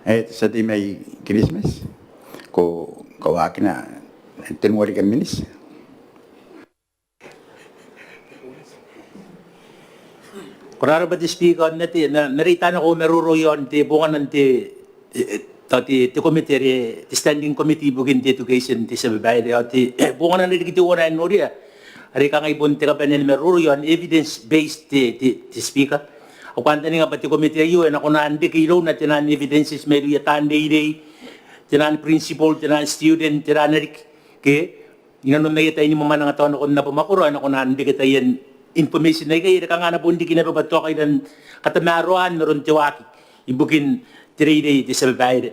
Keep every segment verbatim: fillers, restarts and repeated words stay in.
E, te tia tei mai Kiritimati, ko kawakina tenua riki miniti. Ko rabwa te Speaker, n na, n na reita nako au maroro iaon te bongana n te, e, e, tao te, te komete are, te standing committee ibukin te education, te tia babaire, ao te, e, bongana are riki teuana ae I noria are kanga I bon te kabanea ni maroro iaon evidence based te, te, te Speaker. Ao kantaninga bwa te komete aio e na kona n reke irouna taian evidences mairouia taan reirei, taian principal, taian student, tera riki, ke inanon aia tai ni mwamwananga tao nakon abamwakoro, e na kona n reke taian information aikai are kanga a na bon riki naba bwa tao kairan katamaroan aron te waaki ibukin te reirei, te tia babaire.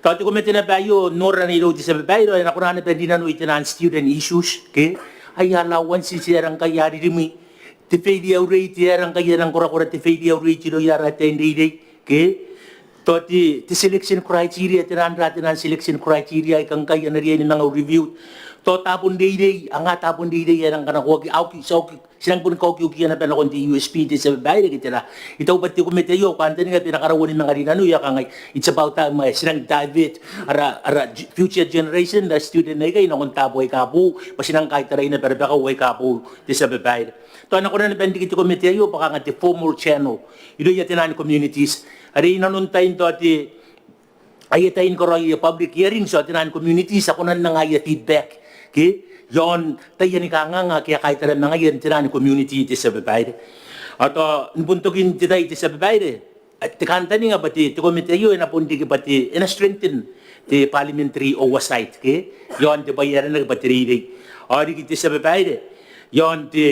Tao te komete naba aio, n norana irou, te tia babaire, e na kona naba n rinanoi taian student issues, ke aia allowance, ae rang kai a ririmwi, te failure rate, ae rang kai a rang korakora te failure rate irouia ara ataei n reirei, ke tao te, te selection criteria, tera, tera, taian selection criteria aika ngkai a na riai ni manga review. Tao tabon reirei, anga tabon reirei ae rang kanakoaki, a oki, ti a oki, ti rang boni kaokiokii naba nakon te U S P, te tia babaire, ke tera. I taku bwa te komete aio, kantaninga bwa e na karaua ni manga rinanoi, ao kangai, it's about time ae ti rang divert ara, ara future generation, ara student aikai nakon taabo aika boou, bwa ti rang kaitarai naba rabakau aika boou, te tia babaire. Tao e na kona naba n riki te komete aio bwa kanga te formal channel irouia taian communities are inanon tain tao te, aia tai ni karaoia public hearings, ao taian communities a kona n anga aia feedback, ke iaon taian kanganga ake a kaitara ma ngaia n taian community, te tia babaire. Ao tao ni bon tokin te tai, te tia babaire, te kantaninga bwa te, te komete aio e na bon riki bwa te, e na strengthen te parliamentary oversight, ke iaon te bwai ae aranaki bwa te reirei. Ao riki, te tia babaire, iaon te,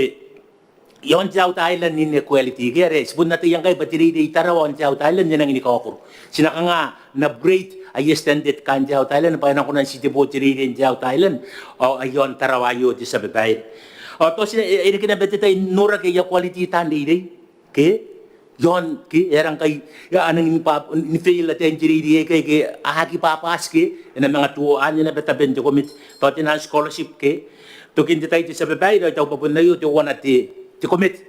iaon te outer island inequality, ke are ti bon ataia ngkai bwa te reirei i Tarawa ao n te outer island e nangi ni kaokoro. Ti na kanga n upgrade aia standard kaain te outer island bwa e na kona n titebo te reirei n te outer island ao aio n Tarawa aio, te tia babaire. Ao tao ti na, e, e reke naba te tai n noraki aia quality taan reirei, ke iaon, ke e rang kai a nangi ni bwa, ni fail ataein te reirei aikai, ke a aki bwabwati, ke e na manga tuo. Anne naba taben te komete. Tao taian scholarship, ke tokin te tai, te tia babaire, ao I taku bwa bon aio teuana te, te komete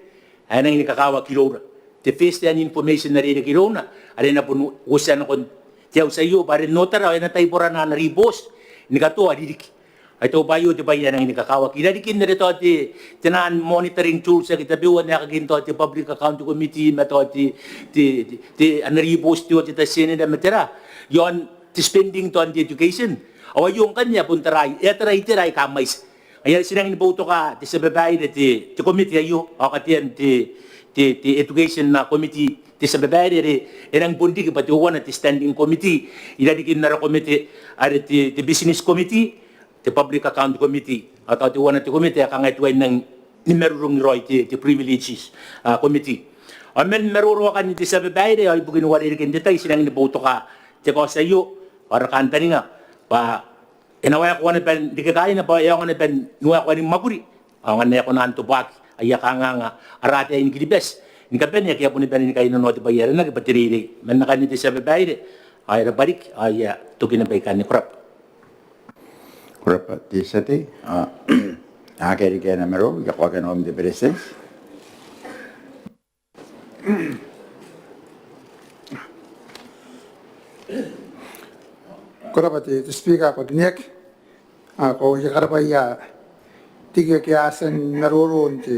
ae nangi ni kakawaki iroura. Te first hand information are e reke irouna are e na bon uotia nakon te auti aio bwa are n otara ao e na taiborana ana ribooti ni katoa ririki. Ao I taku bwa aio te bwai ae nangi ni kakawaki i rarikin are tao te, taian monitoring tools ake tabeua n aekakin tao te Public Account Committee ma tao te, te, te, te ana ribooti teuae te tia tienera ma tera iaon te spending tao n te education. Ao aio ngkanne a bon tarai, e a tarai itera aika mwaiti. Ngaia are ti nangi ni boutoka, te tia babaire, te, te komete aio ao katean te, te, te education committee, te tia babaire, are e nangi bon riki bwa teuana te standing committee i rarikin ara komete are te, te business committee, te Public Account Committee, ao tao teuana te komete ae kanga e tuai n nang ni marurung raoi te, te privileges, a, committee. Ao man maroro akanne, te tia babaire, ao ibukin uarereken te tai ti nangi ni boutoka te kaoti aio, ao ara kantaninga bwa e na waekoa naba n reke kaaina bwa e aonga naba ni waekoa ni mwakuri, ao ngkana e kona n toboaki aia kanganga ara ataei ni Kiribati ni kabane ake a boni bane ni kainnanoa te bwai ae aranaki bwa te reirei. Man akanne, te tia babaire, ao e rabwa riki, ao I a toki naba ikanne. Ko rabwa. Ko rabwa te tia tei. Ao akea riki ae na maroro, I kakoaua nakoim te Beretitenti. Ko rabwa te, te Speaker ae ko rine. Ao I a karabwaia riki ake a tia ni maroro n te,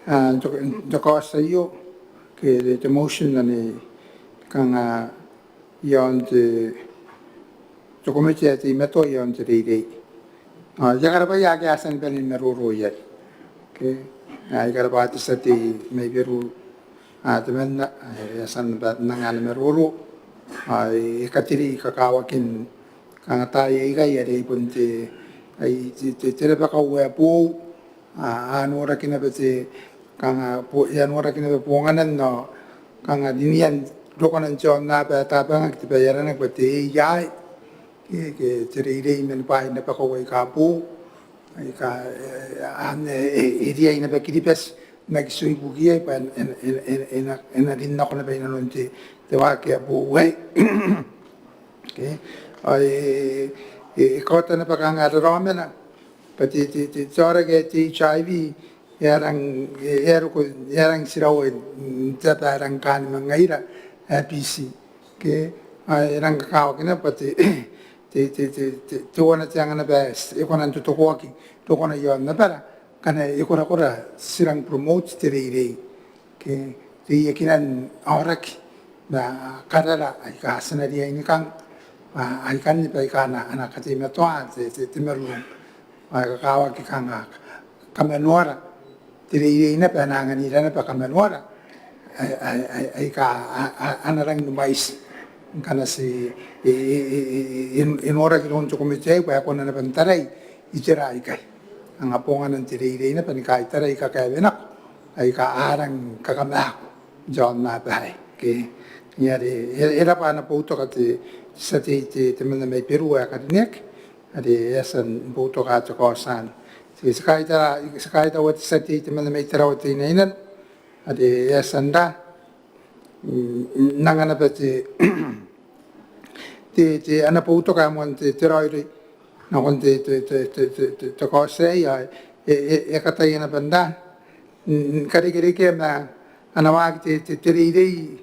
a, n te, n te kaoti aio ke te, te motion ane kanga iaon te, te komete ae teimatoa iaon te reirei. Ao I a karabwaia ake a tia ni bane ni maroro iai. Okay. Ao I karabwa te tia tei mai Beru, a, temanna, a, e a tia naba n anga ana maroro. Ao e katerea kakawakin kanga taai aikai are bon te, ai, te, te, te rabakau ae boou, a, a noraki naba te, kanga bo-, e a noraki naba bonganan ao kanga rinian rokonan te aonnaba ae tabangaki, te bwai ae aranaki bwa te A I, ke, ke te reirei man bwaai n rabakau aika boou, aika, e, anne, e, e riai naba Kiribati n aki tiku ibukiia bwa e na, e na, e na, e na, e na rin nako naba inanon te, te waaki ae boou aei. Okay. Ao e, e, e kaota naba kanga raraomana bwa te, te, te, te aoraki ae te H I V e a rang, e, e a roko, e a rang tiraua n te aba ae rang kaan ma ngaira ae Biti. Okay. Ao e rang kakawaki naba te, te, te, te, te, teuana te anga naba ae e kona n totokoaki rokona iaon abara ngkana e korakora ti rang promote te reirei ke reiakinan aoraki ma karara aika ti na riai ni kang, ma aikanne baika a na, a na kateimatoa te, te, te marurung. Ao e kakawaki kanga kamanuara te reirei naba, a na anganira naba kamanuara ae, ae, ae, aika a, a, a na rang ni mwaiti ngkana ti, e, e, e, e, e, e noraki iroun te komete aei bwa e kona naba n tarai itera aikai. Anga bonganan te reirei naba ni kaitarai kakaewe nako aika a rang kakamaaku iaon aba aei. Ke, ngaia are e, e raba ana boutoka te, te tia tei te, temanna mai Beru ae karineaki, are e a tia n boutoka te kaoti anne. Ti, ti kaitaua, ti kaitaua te tia tei temanna mai Tarawa Teinainano, are e a tia n ra, mm, n anga naba te, te, te ana boutoka ae moan te, te raoiroi nakon te, te, te kaoti aei, ao e, e, e kataia naba n ra, mm, karekerekea ma ana waaki te, te, te reirei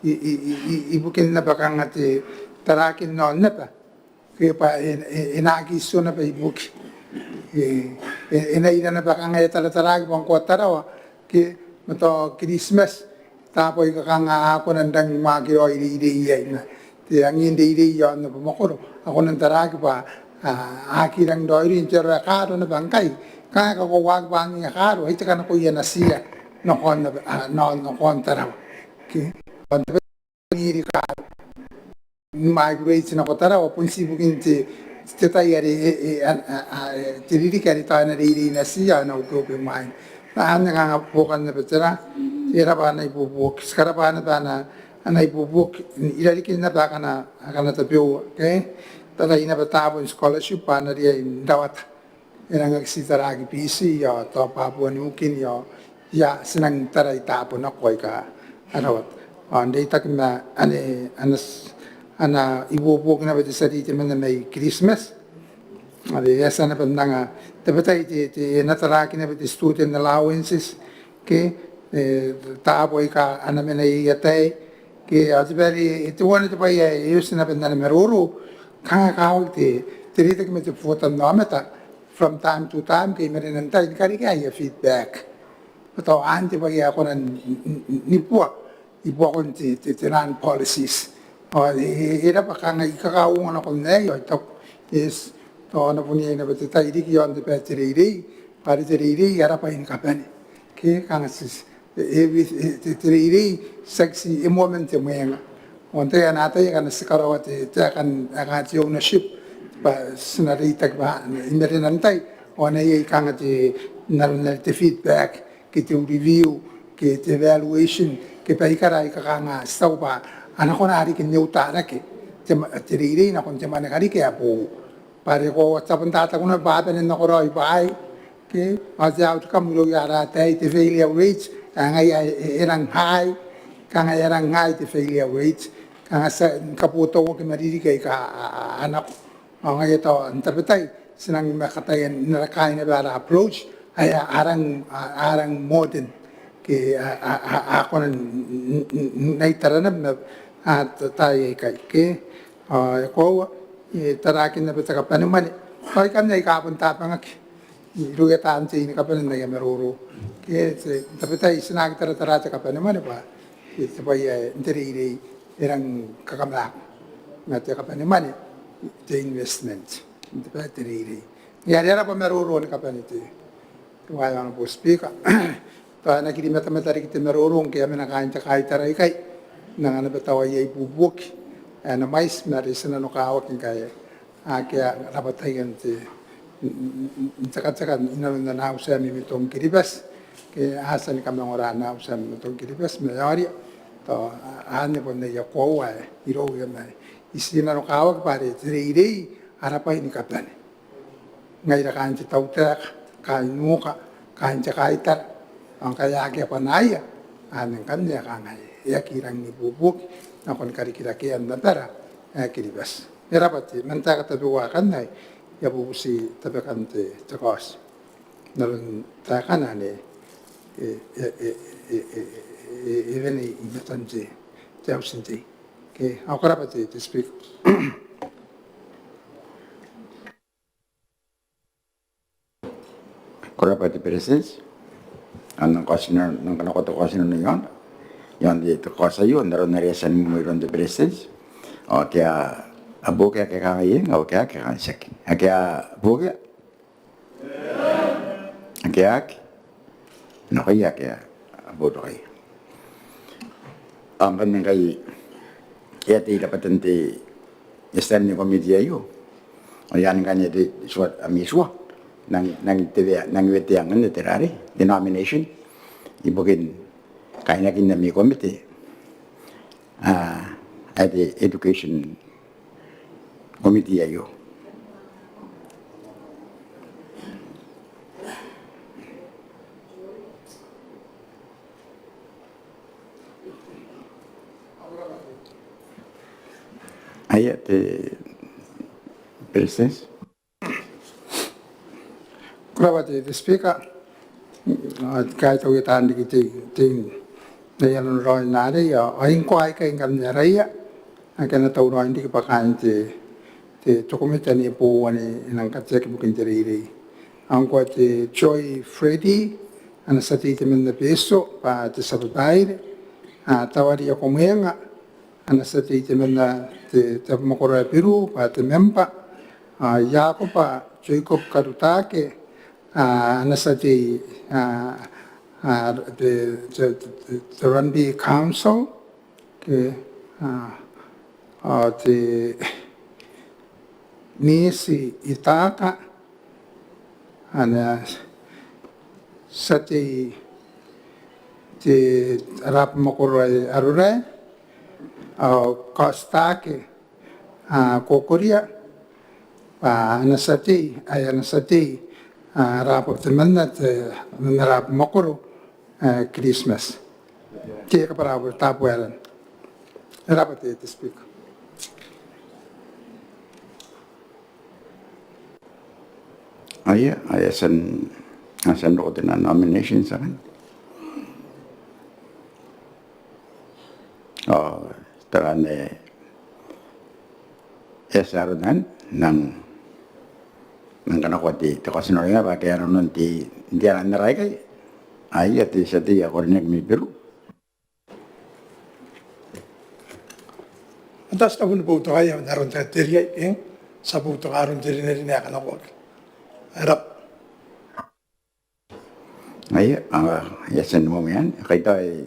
i, i, i, i, ibukin naba kanga te tarakin aon aba. Ke bwa e, e, e na aki tio naba ibuki. E, e, e na ira naba kanga e tarataraki bwa ngkoa Tarawa ke ma tao Kiritimati, taabo aika kanga a kona n rangi ni waaki raoi reirei iai ma te angin reirei iaon abamwakoro a kona n taraaki bwa a, a aki rangi raoiroi n te aro ae kaaro naba ngkai. Kanga e kakoauaki bwa angin ae kaaro ai te kanakoia natiia nakon, a, nakon Tarawa. Ke, ao n tabe ni rikaaro ni migrate nako Tarawa bon ti ibukin te, te tai are e, e, a, a, a, e, te ririki are tao e na reirei natiia ao e na ukeukemwaina. Ma anne kanga buokan naba te ra, e raba ana ibuobuoki, ti karabwa naba ana, ana ibuobuoki i rarikin naba akana, akana tabeua, okay? Tarai naba taabo n scholarship bwa a na riai n rawata. E rang aki ti taraaki Biti ao tao Papua New Guinea ao ia ti nang tarai taabo nako aika a rawata. Ao n reitaki ma anne, ana, ana ibuobuoki naba te tia tei temanna mai Kiritimati, are e a tia naba n anga, tabetai te, te, e na taraaki naba te student allowances ke, e, taabo aika a na mena iai ataei ke, ao te bwai are, e, teuana te bwai ae e oti naba n ana maroro, kanga e kakawaki te, te reitaki ma te botannaomata from time to time ke i marenan tai ni karekea aia feedback. Ma tao anne te bwai ae kona n, n, n, ni bua i buakon te, te, te naan policies. Ao e, e, e raba kanga I kakauongo nakon aei ao I taku, yes, tao a na bon iai naba te tai riki iaon te bwai ae te reirei, bwa are te reirei ara bwai ni kabane. Ke kanga ti, e, e, e, te, te reirei tiaki ti e moa man te mwenga. Ao n tai ae a na ataia ngkana ti karaoa te, te aekan, aekan te ownership bwa ti na reitaki bwa i marenan tai ao a na iai kanga te, n aron are te feedback ke te review ke te evaluation ke baikara aika kanga ti taku bwa a na kona riki n utarake te, te reirei nakon te mwane kariki ae boou. Bwa are ko, ti a bon tataku naba bwa a bane n nakoraoi bwaai ke, ao te outcome irouia ara ataei, te failure rate ae ngaia e, e rang high, kanga e rang high te failure rate, kanga ti a kabotauaki ma ririki aika a, a, a nako. Ao ngaia tao n tabetai ti nang manga kataia n ara, kaain naba ara approach ae a rang, a, a rang modern ke a, a, a, a kona n, n, n, n aitara naba ma, a, ta, taai aikai ke. Ao e koaua, e, taraakin naba te kabanemwane. Ao ikanne aika bon tabangaki irouia taan tei ni kabane n aia maroro. Ke ti, n tabetai ti na aki taratara te kabanemwane bwa, e, te bwai ae n te reirei e rang kakamaaku ma te kabanemwane, te investment n te bwai ae te reirei. Ngaia are e raba maroro ni kabane te, te Honourable Speaker. Tao e na kiri matamata riki te maroro ngke a mena kaain te kaitara aikai n anga naba tao aia ibuobuoki ae na mwaiti ma are ti nanokawaki ngkai akea rabwataian te, n, n, n tekateka inanon ana auti ae Mimitong Kiribati ke a tia ni kamangora ana auti ae Mimitong Kiribati ma e aoria tao anne bon aia koaua ae irouia ma I ti nanokawaki bwa are te reirei ara bwai ni kabane. Ngaira kaain te tautaeka, kaain nuka, kaain te kaitara, ao ngkai akea bwanaaia, anne ngkanne ae kangai e aki rang ibuobuoki nakon karikirakean abara ae Kiribati. E raba te, man taeka tabeua akanne ae I a bubuti tabekan te, te kaoti. N aron taekana anne e, e, e wene i matan te, te auti n tei. Okay, ao ko rabwa te, te Speaker. Ko rabwa te Beretitenti. Ao N nang kaotinano, N nang kanakoa te kaotinano iaon, iaon te, te kaoti aio, n aron are e a tia ni mwemwe iroun te Beretitenti. Ao akea, a buokia ake a kangai eng, ao akea ake a kangai tiaki. Akea buokia? Akea, akea. Nakoia akea, a buokia. Ao ngkanne ngkai e a tei rabwatan te standing committee aio. Ao I a anga ngkanne te tua, ami tua. N nang, n nang te wea, n nang wetea ngkanne te rare, te nomination ibukin kainakin ami komete, a, ae te education committee aio. Aia, te Beretitenti. Ko rabwa te, te Speaker. Ao ngkai tao I a taan riki te, te, n aia nanora n arei, ao ngkoa aikai ngkanne araia ake a na tauraoi n riki bwa kaain te, te, te komete ane boou ane e nang kateaki ibukin te reirei. Ao ngkoa te Joy Freddy, ana tia tei temanna Betio bwa te tia babaire. A, Tawaria Komwenga, ana tia tei temanna te, te abamwakoro ae Beru bwa te member. A, Iakoba Jacob Karutake, a, ana tia tei, a, a, te, te, te, te Rugby Council, okay, a, a, te Nisi Itaka, ana tia tei te, te ara abamwakoro ae Arorae, ao Kaotitake, a, Kokoria, bwa ana tia tei, ae ana tia tei, a, ara aba temanna te, n ara abamwakoro, a, Kiritimati. Te kabwarabwara, Tabuaeran. E rabwa te, te Speaker. Aia, aia, e a tia n, e a tia n roko te nominations akanne. Ao tera anne, e a tia aron anne, N nang, N nang kanakoa te, te kaotinano bwa akea nanon te, te ana n ara aikai. Aia, te tia tei ae karineaki mai Beru. Ao ti a tia ni boutokaia n aron te, te riai, eng? Ti a boutoka aron te rinerine ae kanakoaki. E rabwa. Aia, a, e a tia ni mwemwe anne, kai tao, e,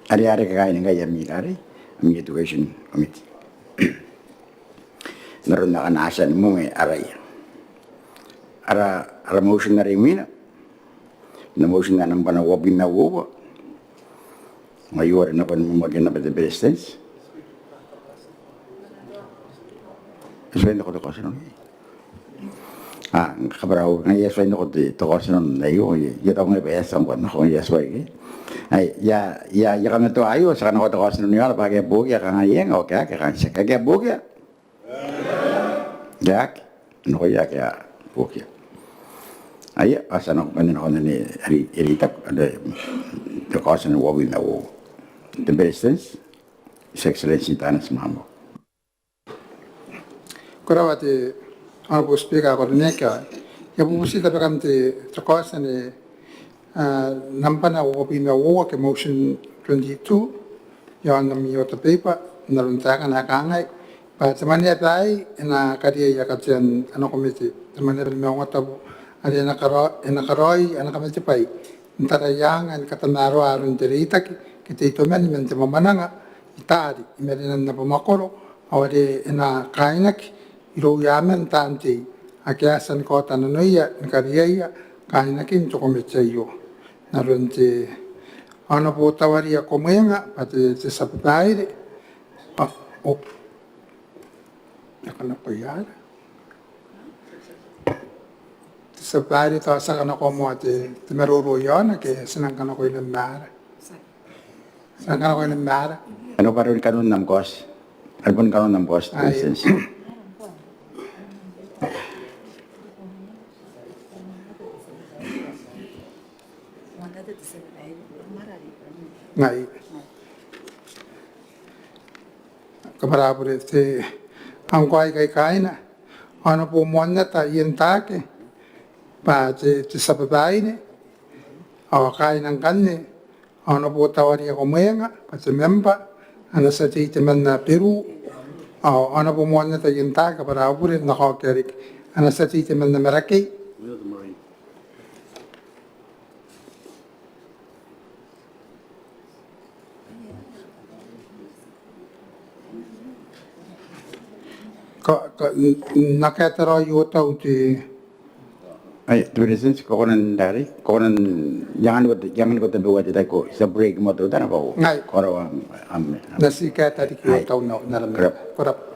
are, are kakaean ngkai ami rare, ami education committee. N aron akana a tia ni mwemwe araia. Ara, ara motion are imwina, ana motion ae nambwana uabwi ma uoua. Ngaia are e na bon mwemwaki naba te Beretitenti. E tuai n roko te kaotinano. A, kabwarabwara, ngaia e tuai n roko te, te kaotinano aio, I a taku ngai bwa e a tia ngkoa n roko, ngaia e tuai ke. Ai, I a, I a, I a kamatoa aio, ti a kanakoa te kaotinano iaona bwa akea buokia, kangai eng, ao akea, akea, kangai tiaki. Akea buokia? Tiaki. Nakoia akea buokia. Aia, a tia n nako ngkanne nakon anne are e reitaki, are te kaoti ae uabwi ma uoua. Te Beretitenti, His Excellency Taneti Maamau. Ko rabwa te Honourable Speaker ae karineaki. I a bubuti tabekan te, te kaoti ae, a, nambwana uabwi ma uoua ke motion twenty-two, iaon ami order paper, n aron taekana ae kangai bwa te Mwaneaba aei e na kariaia katean ana komete te Mwaneaba ni Maungatabu are e na kara-, e na karaoi ana kamatebwai n tarai aanga ni katamaroa aron te reitaki ke te itoman man te mwamwananga i taari i marenan abamwakoro, ao are e na kainaki irouia aman taan tei ake a tia ni kaota nanoia ni kariaia kainakin te komete aio. N aron te Honourable Tawaria Komwenga bwa te, te tia babaire. A, o. E a kanakoa iai. Te tia babaire, tao ti a kanakoa moa te, te maroro iaona ke ti nang kanakoa i namwara? Ti nang kanakoa i namwara? Ano baro ni kanoan am kaoti. Ano baro ni kanoan am kaoti, Beretitenti. Ngai. Ko rabwa te, ngkoa ikai kaaina, Honourable Moannata Ientaake bwa te, te tia babaire, ao kaaina ngkanne Honourable Tawaria Komwenga bwa te member, ana tia tei temanna Beru, ao Honourable Moannata Ientaake, ko rabwa, n na kaokia riki ana tia tei temanna Marakei. Ko, ko, n na kaeta raoi au tai. Ai, te Beretitenti, ko kona n tari, ko kona n iangoa, iangoa tabeua te tai ko, ti a break moa teutana bwa ko, ai, ko rabwa, am, am, n na ti kaeta riki au tai n ara, n ara, ko rabwa. Ko rabwa.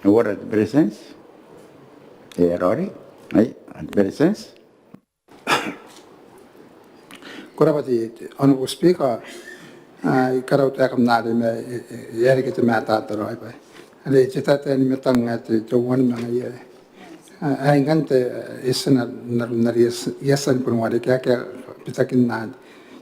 Ko rabwa te Beretitenti. E raoiroi. Ai, te Beretitenti. Ko rabwa te, te Honourable Speaker, a, I karaua taekana are ma, e, e, e a reke te matata raoi bwa are te tata ni matang ae te, te uan manga ia. A, ai ngkanne te, e, ti na, na, na, e, e a tia ni bon warekia ke bitakin naan.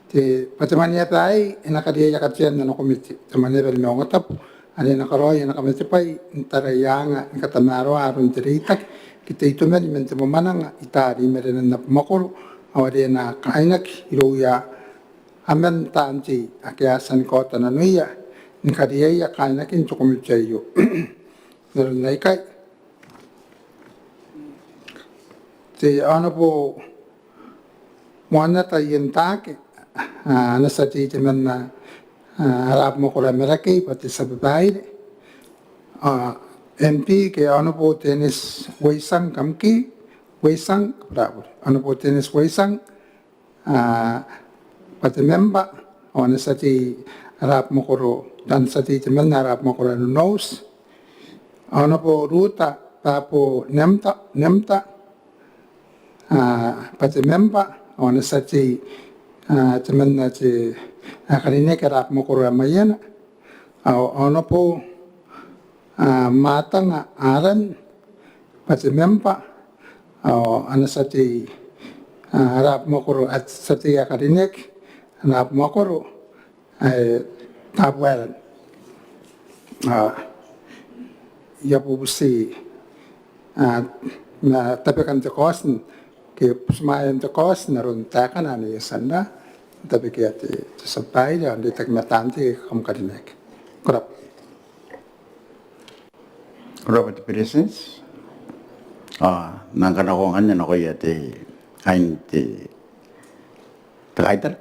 Te, bwa te Mwaneaba aei, e na kariaia katean ana komete, te Mwaneaba ni Maungatabu, are e na karaoi ana kamatebwai n taraia anga ni katamaroa aron te reitaki ke te itoman man te mwamwananga i taari i marenan abamwakoro, ao are e na kainaki irouia aman taan tei ake a tia ni kaota nanoia ni kariaia kainakin te komete aio. N aron aikai, te Honourable Moannata Ientaake, a, ana tia tei temanna, a, ara abamwakoro ae Marakei bwa te tia babaire. A, M P ke Honourable Dennis Weisang Kamki, Weisang, ko rabwa. Honourable Dennis Weisang, a, bwa te member, ao ana tia tei ara abamwakoro, ana tia tei temanna ara abamwakoro ae Nonouti. Honourable Ruta Babo Nemta, Nemta, a, bwa te member, ao ana tia tei, a, temanna te, a, karineaki ara abamwakoro ae Maiana. Ao Honourable, a, Matanga Aran, bwa te member, ao ana tia tei, a, ara abamwakoro, a, tia tei ae karineaki ana abamwakoro ae Tabuaeran. A, I a bubuti, a, ma tabekan te kaoti ke butimwaean te kaoti n aron taekana ane I a tia n tabekia te, te tia babaire ao n reitaki ma taan tei kam karineaki. Ko rabwa. Ko rabwa te Beretitenti. A, N nang kanakoa ngkanne nakoia te, kaain te, te kaitara.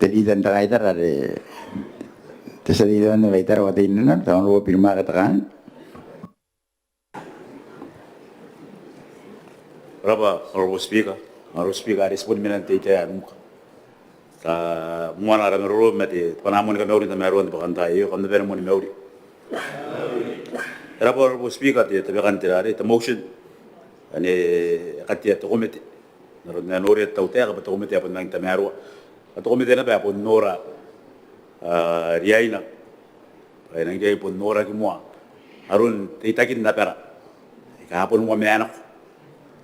Te leader n te kaitara are te tia leader n te kaitara wa te inana, te Honourable Birimaka Tekaan. Ko rabwa, Honourable Speaker. Honourable Speaker, are ti bon mena n te tai ae nuka. Ti a moana ara maroro ma te bwanaa moa ni kamauri n tamaroan te bwakantaai aio, kam na bane moa ni mauri. E rabwa, Honourable Speaker, te, tabekan te rare, te motion ane e katea te komete. N aron ae e noria te tautaeka bwa te komete ae bon rangi n tamaroa. Bwa te komete naba ae bon nora, a, riaina. Bwa e rangi n riai bon noraki moa aron reitakin abara aika a bon uamanako.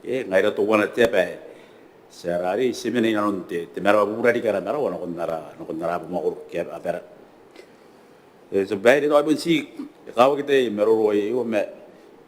E, ngaira teuana te aba ae ti a rarei, ti mena inanon te, te marawa, bubura riki ara marawa nakon ara, nakon ara abamwakoro ke abara. E, te tia babaire, tao bon ti, e kakawaki te maroro aio ma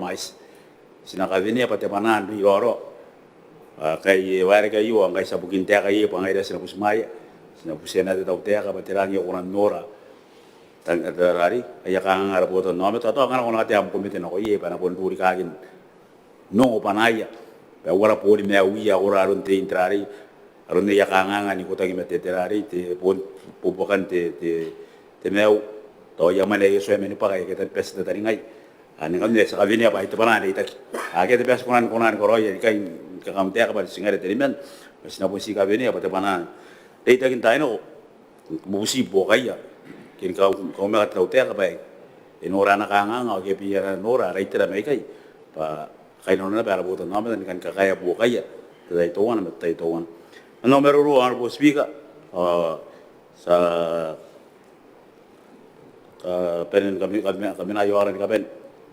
mwaiti. Ti na kawenea bwa te bwanaa n iraorao. Ao ngkai e waerake aio, ao ngkai ti a bukin taeka iai bwa ngaira ti na butimwaea, ti na butiia naba te tautaeka bwa tera ngke e kona n nora tang, tera arei, aia kanganga ara botannaomata. Ao tao ngkana ko na katea am komete nako iai bwa e na bon rurikaki n ongo bwanaaia bwa e uara boon maiuia aron te, n tera arei, aron aia kanganga n ikotaki ma te, tera arei, te bon, bubuakan te, te, te maiu. Tao aia mwane aika a tia ni bwaka aika a bati n tataningai. Ao ngkanne ti a kawenea bwa ai te bwanaa n reitaki. Akea te bwai ae ti kona ni, kona ni karaoia ikai, ni kakaun taeka bwa ti ngaira teniman. Ma ti na bon ti kawenea bwa te bwanaa n reitaki n taai nako, bubuti buokaia ke ni kau, kaumaka te tautaeka bwa e nora ana kanganga ao ke e bia nora ara itera mai ikai bwa kainnanoana naba ara botannaomata ni kani kakaea buokaia n te tai teuana ma te tai teuana. N au maroro, Honourable Speaker, ao ti a, a, bane ni kami, kami, kamena aio ara ni kabane.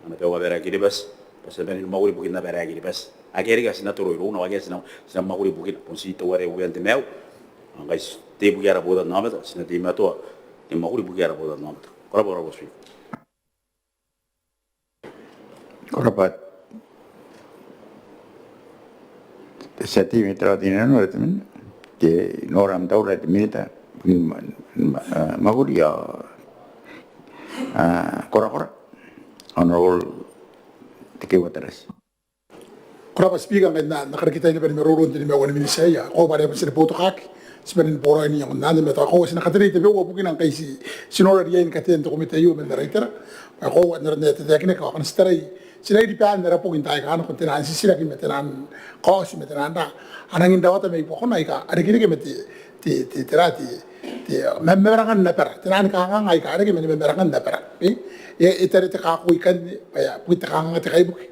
Ana bwai Abara Kiribati bwa ti na bane ni mwakuri ibukin Abara Kiribati. Akea riki ae ti na toro irouna, ao akea ae ti na, ti na mwakuri ibukina. Bon ti teuare uean te maiu. Ao ngkai ti tei ibukia ara botannaomata, ti na teimatoa ni mwakuri ibukia ara botannaomata. Ko rabwa, Honourable Speaker. Ko rabwa te tia tei mai Tarawa Teinainano, te Minita, te nora am taura te Minita ibukin ma, ma, a, mwakuri ao, a, korakora, Honourable Tekeeua Tarati. Ko rabwa Speaker, ngkai N na, N na karekea naba ni maroro n te nimaua ni miniti aei. Ao koaua bwa are e bati ni boutokaaki, ti bane ni boraoi n iango n anne ma tao koaua ti na katerei tabeua bukina ngkai ti, ti nora riai ni katean te komete aio man ara itera. Ao koaua n aron ae e tataekinaki, ao ngkana ti tarai Ti na iri baan ara boki n taai aika nako n te naan titiraki ma te naan kaoti ma te naan ra, a nangi n rawata mai buakona aika a irekereke ma te, te, te, te ra, te, te, ma, marangan abara. Te naan kanganga aika a reke man marangan abara. E, e, e tare te kako ikanne, bwa e a, bukin te kanganga te kaibuke.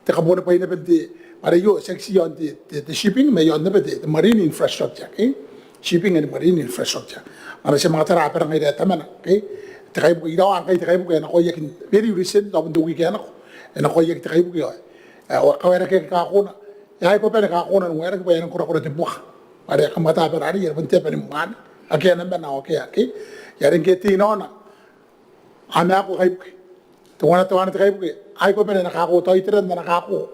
Te kabuanibwai naba n te, are aio, tiaki ti iaon te, te, te shipping, ma iaon naba te, te marine infrastructure, okay? Shipping and marine infrastructure. Ngkana ti a manga tara abara ngaira Tamana, okay? Te kaibuke, iraua ngkai te kaibuke ae nakoiaki very recent, tao bon te wiki ae nako. E nakoiaki te kaibuke ao e a kawaerakeaki kakona. E a aiko bane kakona n waerake bwa e a nang korakora te buaka. Are e a kamata abara arei, are bon te aba ni mwaane. Akea naba nao, akea, okay? E a reke te inaona. A maaku kaibuke. Teuana, teuana te kaibuke. A aiko bane ana kako, tao iteran ana kako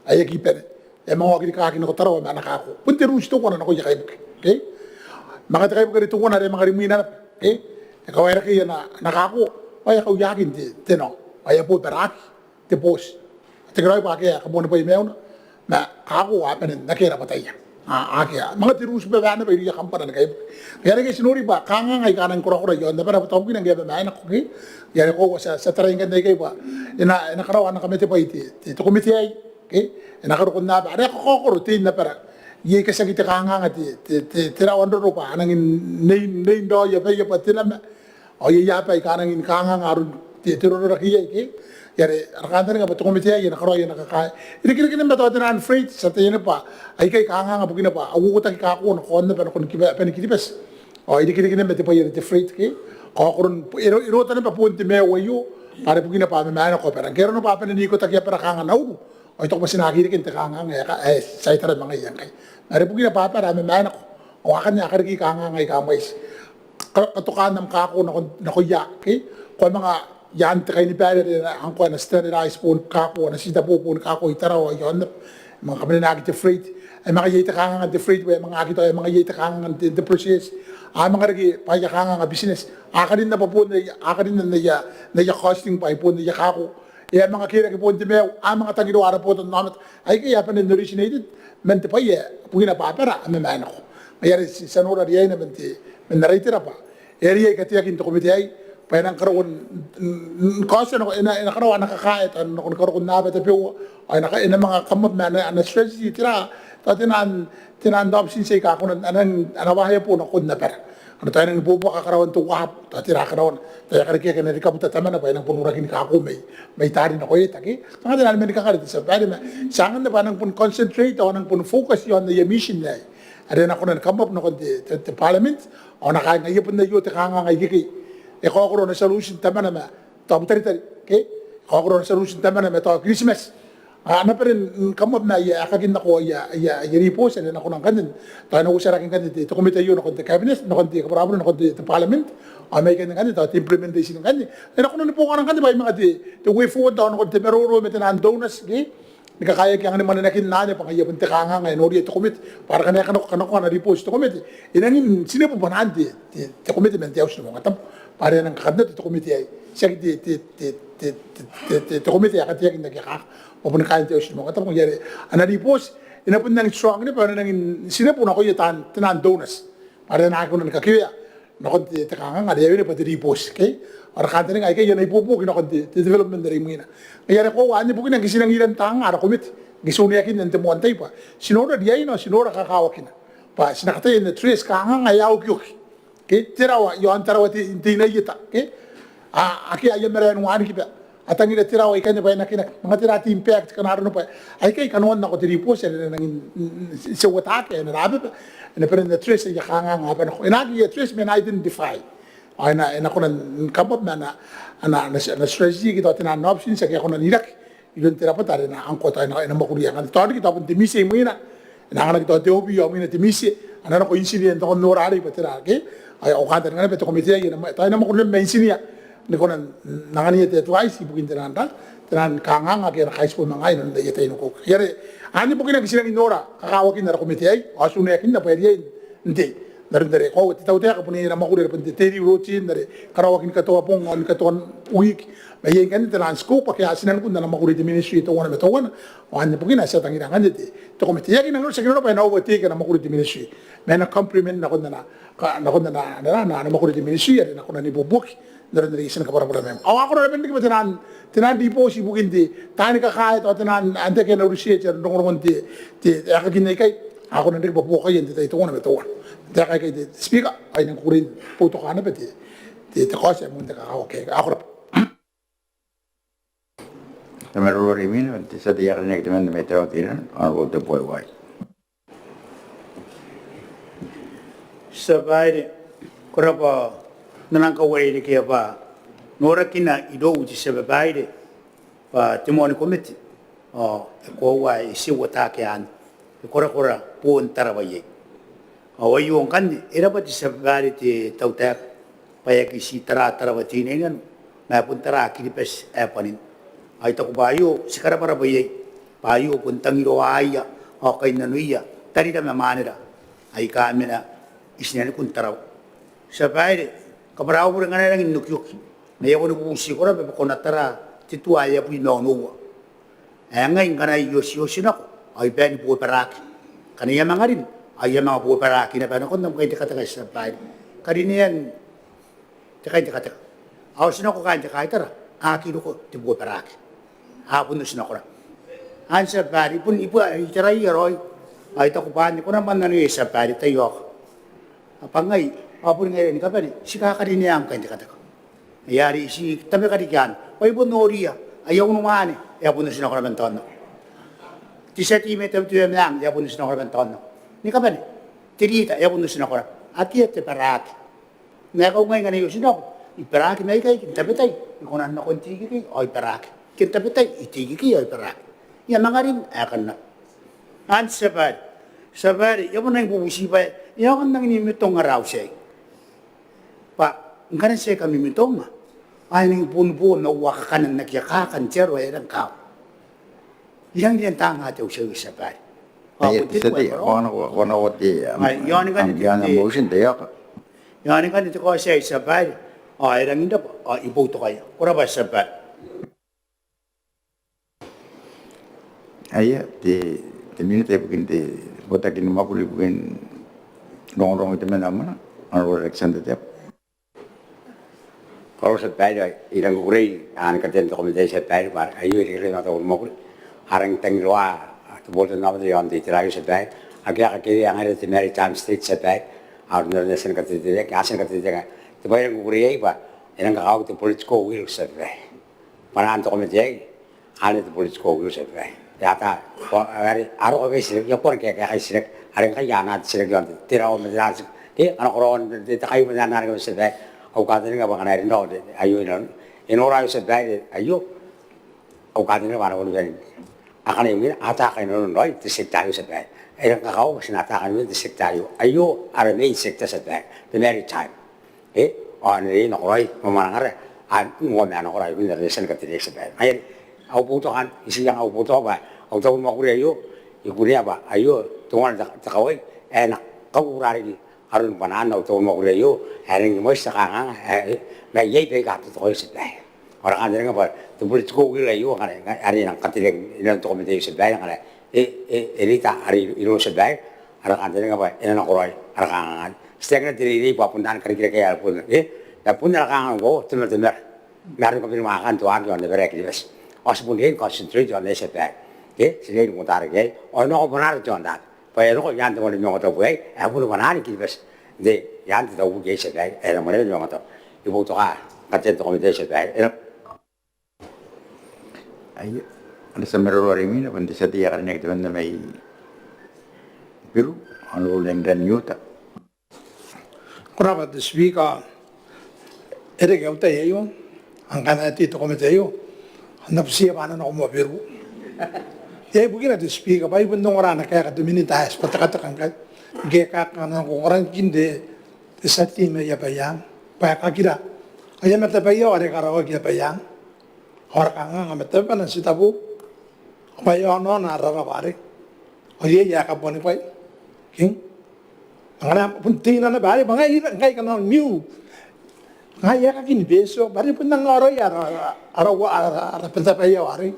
ae aki bane. E a manga oki rikaaki nako Tarawa ma ana kako. Bon te ruti teuana nakoia kaibuke. Okay? Manga te kaibuke are teuana are e manga rimwina naba. Okay? E kawaerakea ana, ana kako. Ao e a kauaki n te, te nao. Ao e a bobaraaki te booti. Tekeraoi bwa akea kabuanibwai maiuna. Ma kako a bane n akea rabwataia. A, akea. Manga te ruti bwa bwa naba irouia kambana ni kaibuke. Ngaia are ngkai ti nori bwa kanganga aika a nang korakora iaon abara bwa tao bukina ngke a mamaenako, okay? Ngaia are koaua ti a, ti a tarai ngkanne aikai bwa e na, e na karaoa ana kamatebwai te, te, te komete aei, okay? E na karoko n aba are a kakaokoro tein abara. Iai aika tiaki te kanganga te, te, te, te rawa n roro bwa a nangi n nei, nei n raoia baia bwa te nama. Ao iai aba aika a nangi ni kanganga aron te, te rororaki iai, okay? Ngaia are ara kantaninga bwa te komete aei e na karaoi ana kakae. E irekereke naba ma tao te naan freight, ti ataia naba bwa aikai kanganga bukina bwa a uotaki kako nakoia aba nakon Kiribati, aba ni Kiribati. Ao e irekereke naba ma te bwai are te freight, okay? Kaokoron, e ro, e rota naba boon te maiu aio, bwa are bukina bwa a mamaenako abara. Ngke arona bwa a bane n ikotaki abara kanga Nauru, ao I taku bwa ti na aki reke n te kanganga ae ka, ae ti a tara ma ngaia ngkai. Ma are bukina bwa abara a mamaenako, ao akanne a kariki kanganga aika mwaiti. Ka, katokaan am kako nako, nakoia, okay? Ko a manga i aan te kainibaire are ngkoa e na standardise boon kako, e na titebo boon kako i Tarawa, iaon aba. E manga kamanenaki te freight. E manga iai te kanganga n te freight, bwa e manga aki tao, e manga iai te kanganga n te, te process. A manga reke bwaai aika kanganga business. A karin naba boon aia, a karin n aia, n aia costing bwa ai boon aia kako. E a manga kerake boon te maiu, a manga tangiroa ara botannaomata. Aikai a bane n originated man te bwai ae bukina bwa abara a mamaenako. Ngaia are ti, ti a nora riaina man te, man ara itera bwa e a riai kateakin te komete aei bwa e nang karaua n, n, n kaotia nako, e na, e na karaoa ana kakae tao nakon karokon aba tabeua. Ao e na ka, e na manga come up ma ana, ana strategy, tera, tao te naan, te naan options aika a kona, a nang, ana waeabo nakon abara. Ngkana tao e nang ibuobuoki karaoan te uaabo, tao tera karaoana, tao e a karekeaki ana rikabuta Tamana bwa e nang bon uraki ni kako mai, mai taari nako eta, okay? Kanga te naan manikakare te tia babaire ma ti anganna bwa a nang bon concentrate ao a nang bon focus iaon aia mission aei. Are e na kona ni come up nakon te, te, te parliament, ao a na kaai ngaia bon aio te kanganga ikekei. E kaokoro ana solution Tamana ma tao Butaritari, okay? E kaokoro ana solution Tamana ma tao Kiritimati. A na bane n come up ma aia, aekakin nako aia, aia, aia ribooti are e na kona ngkanne, tao e na uotiaraki ngkanne te, te komete aio nakon te cabinet, nakon te kabwarabure, nakon te, te parliament. Ao mai ikanne ngkanne tao te implementation ngkanne. E na kona ni bongana ngkanne bwa ai manga te, te way forward tao nakon te maroro ma te naan donors, okay? Ni kakaeaki angan mwanenakin anne bwa ngaia bon te kanganga ae noria te komete. Bwa are ngkana e a kanakoa, kanakoa ana ribooti te komete, e nangi n tinebu bwanaan te, te, te komete man te auti ni maungatabu. Bwa are e nang kakannato te komete aei. Tiaki te, te, te komete ae kateaki n aki kaka. Bwa boni kaain te auti ni maungatabu. Ngaia are ana ribooti e na bon nangi strong naba, e na nangi n tinebu nakoia taan, te naan donors. Bwa are a na aki kona ni kakewea nakon te, te kanganga are e a wene bwa te ribooti, okay? Ao ara kantaninga aikai a na ibuobuoki nakon te, te development are imwina. Ngaia are koaua anne bukina ngke ti nangi iran tanganga ara komete, ngke ti uneakinna n te moan tai bwa ti nora riaina ao ti nora kakawakina. Bwa ti na kataia n address kanganga ae a okioki, okay? Te rawa iaon Tarawa Te, Teinainano, okay? A, akea aia marae ni wanikiba. A tangira te rawa ikanne bwa e nakinaki. Manga tera te impact, kanga arona bwa aikai kanoan nako te ribooti are e na nangi n, n, n, seuataki, e na rababa, e na bane n address aia kanganga aba nako. E na aki address ma e na identify. Ao e na, e na kona n come up ma ana, ana, ana, ana strategy ke tao te naan options ake a kona n iraki iroun te rabwata are e na ngkoa tao e na, e na mwakuria ngkanne. Tao riki tao bon te MISE imwina, e na anganaki tao te OB ao imwina te MISE, a na nako engineer n tokon nora arei bwa tera, okay? Ao au kantaninga naba te komete aei e na, tao e na mwakuri naba ma engineer ni kona n angania te advice ibukin te naan ra, te naan kanganga ake a na kaitibo ma ngaai inanon aia tai n ukeuke. Ngaia are anne bukina ngke ti nangi nora kakawakin ara komete aei ao ti uneakinna bwa e riai n tei n aron are koaua te tautaeka bon iai ana mwakuri are bon te daily routine are karaoaki ni katoa bong ao ni katoa wiki. Ma iai ngkanne te naan scope ake a tinanikun ana mwakuri te ministry teuana ma teuana. Ao anne bukina ae ti a tangira ngkanne te, te komete. E aki nangi nora, ti aki nora bwa e na overtake ana mwakuri te ministry. Ma e na complement nakon ana, ka, nakon ana, ana, ana, ana mwakuri te ministry are e na kona n ibuobuoki n aron are I a tia ni kabwarabwara ma mwiina. Ao a kona naba n riki bwa te naan, te naan ribooti ibukin te, taani kakaea ao te naan, antai aika a na urutia te rongorongon te, te aekakin aikai. A kona n riki bwa buokaia n te tai teuana ma teuana. N taeka aikai te Speaker, ao I nang kukurei ni boutokaa naba te, te, te kaoti ae moan te kakawaki aikai. Ko rabwa. Te maroro are imwina, te tia tei ae karineaki temanna mai Tarawa Teinainano, Honourable Teboiwai. Tia Babaire, ko rabwa n am kauarerekea bwa norakina irou te Tia Babaire bwa te moani komete ao e koaua ae e tia uataki anne, e korakora boon Tarawa iai. Ao aio ngkanne, e rabwa te Tia Babaire te tautaeka bwa e aki tii tara Tarawa Teinainano ma e bon tara Kiribati ae bwanin. Ao I taku bwa aio ti karabwarabwa iai bwa aio bon tangiroaia ao kainnanoia tarira ma mwanera aika mena i tinanikun Tarawa. Tia Babaire, kabwara au bure ngkana e rangi n okioki ma I a boni bubuti ko rabwa bwa ko na tara te tua ae abwi ma onoua. Ae ngai ngkana I otioti nako ao I bae ni bobaraki. Ngkana I a manga rin ao I a manga bobaraki naba nakon am kaintekateka, Tia Babaire. Karinean te kaintekateka. A oti nako kaain te kaitara, a aki roko te bobaraki. A bon oti nakora. Anne Tia Babaire, I bon, I bon, I taraia raoi. Ao I taku bwa anne ko na manga nanoia Tia Babaire, taiaoka. Bwa ngai, ao boni ngaira ni kabane, ti kakarineam kaintekateka. Ngaia are I tii tabekariki anne. Bwa I bon noria aia unimwaane, e a bon oti nako naba n taon nako. Te tia tei mai Tabiteuea Meang, e a bon oti nako naba n taon nako. Ni kabane, te rita, e a bon oti nako naba. Akea te baraki. Ma e kau ngai ngkana I oti nako, I baraki mai ikai, I kin tabetai, I kona n nako n te ikekei ao I baraki. I kin tabetai, I te ikekei ao I baraki. I a manga rin ae kanna. Anne Tia Babaire. Tia Babaire, I a bon rangi ni bubuti bwa e aonga n rangi ni mimitong ara auti aei. Bwa ngkana ti aki kamimitonga ao e nangi bon bo ma uakakana n akea kaakan te aro ae e rang kawa. I rangi n riai n taanga te auti aio, Tia Babaire. Ao bon te tua ae karaoaki. Ai, i aon ngkanne te, te, i aon ngkanne te kaoti aei, Tia Babaire. Ao e rangi n rabwa, ao I boutokaia. Ko rabwa, Tia Babaire. Aia, te, te Minita ibukin te Botaki ni Mwakuri ibukin Rongorongo, Iteman ao Mwamwananga, Honourable Alexander Teabo. Ko rabwa Tia Babaire, I rangi ni kukurei, ao ni katean te komete aei Tia Babaire, bwa aio e rekereke ma te mwakuri. A rangi n tangiroa te botannaomata i aon te itera aio Tia Babaire. Akea ae kakewea ngaira te Maritime State Tia Babaire. Ao n aron ae e a tia ni kateateaki, a tia ni kateateaki. Te bwai ae I rangi ni kukurei iai bwa e nang kakawaki te political will Tia Babaire. Bwanaan te komete aei, anne te political will Tia Babaire. E ata, are a roko bwa e titiraki, I a bon kaekaeka n titiraki, are ngkai a na titiraki i aon te rawa ma te rawa, ke a na karaoa te, te kaiu ma te nano, Tia Babaire. Au kantaninga bwa ngkana e rin raoi aio inanon, e nora aio Tia Babaire aio, au kantaninga bwa a na boni bane. Akana imwina a ata kainnanoan raoi te sector aio Tia Babaire. E rang kakawaki bwa ti na ata kainnanoan te sector aio. Aio ara main sector Tia Babaire, te maritime. E, ao anne are e nakoraoi, mwamwanangara, a, ngkoa ma nakoraoi, ibukin are e a tia ni kateateaki Tia Babaire. Ngaia are au boutoka, I tii anga au boutoka bwa au tabo ni mwakuri aio, I kunea bwa aio teuana te, te kawai ae na kaukura riki aron bwanaan au tabo ni mwakuri aio, ae rangi ni mwaiti te kanganga, ae, e, ma iai baika a totokoia Tia Babaire. Ao ara kantaninga bwa te political will aio, ngkana, are e nang kateateaki inanon te komete aio Tia Babaire, ngkana e, e, e reita are irou Tia Babaire, ara kantaninga bwa e na nakoraoi ara kanganga. Ti taekina te reirei bwa bon taan karikirake ae bon, e, ma bon ara kanganga ngkoa, tematemara. Ma aron kabanemwaakan te waaki i aon abara ae Kiribati. Ao ti bon riai ni concentrate i aon aei Tia Babaire. E, ti riai ni uota rake iai. Ao e nako bwanara te aonnaba. Bwa e a roko i aan te mwane ni maungatabu aei, ae boni bwanaan Kiribati. N te, i aan te tabo aei Tia Babaire, ae te mwane ni maungatabu. I boutoka katean te komete aei Tia Babaire. E raba. Aia, ara tia maroro are imwina, bon te tia tei ae karineaki temanna mai Beru, Honourable Langdon Iuta. Ko rabwa te Speaker. E reke au tai aio, ao ngkana e a tei te komete aio, ao N na butiia bwa a na nako moa Beru. Iai bukina te Speaker, bwa I bon ongora ana kaeka te Minita ae ti bwatakataka ngkai. Ngke e kaeka ana kokorangkin te, te tia tei mai Abaiang, bwa e kakira. Ao e a matabaia are e karaoaki Abaiang. Ao ara kanganga ma tabana n titebo. Bwa e aonaona ara rarawa arei. Ao iai ae kabuanibwai. King. Ngkana bon teina naba arei, bwa ngai, ngai kanoan miu. Ngai aekakin Betio, bwa are bon nang aroia ara, ara, ara, ara, ara bwai aio arei.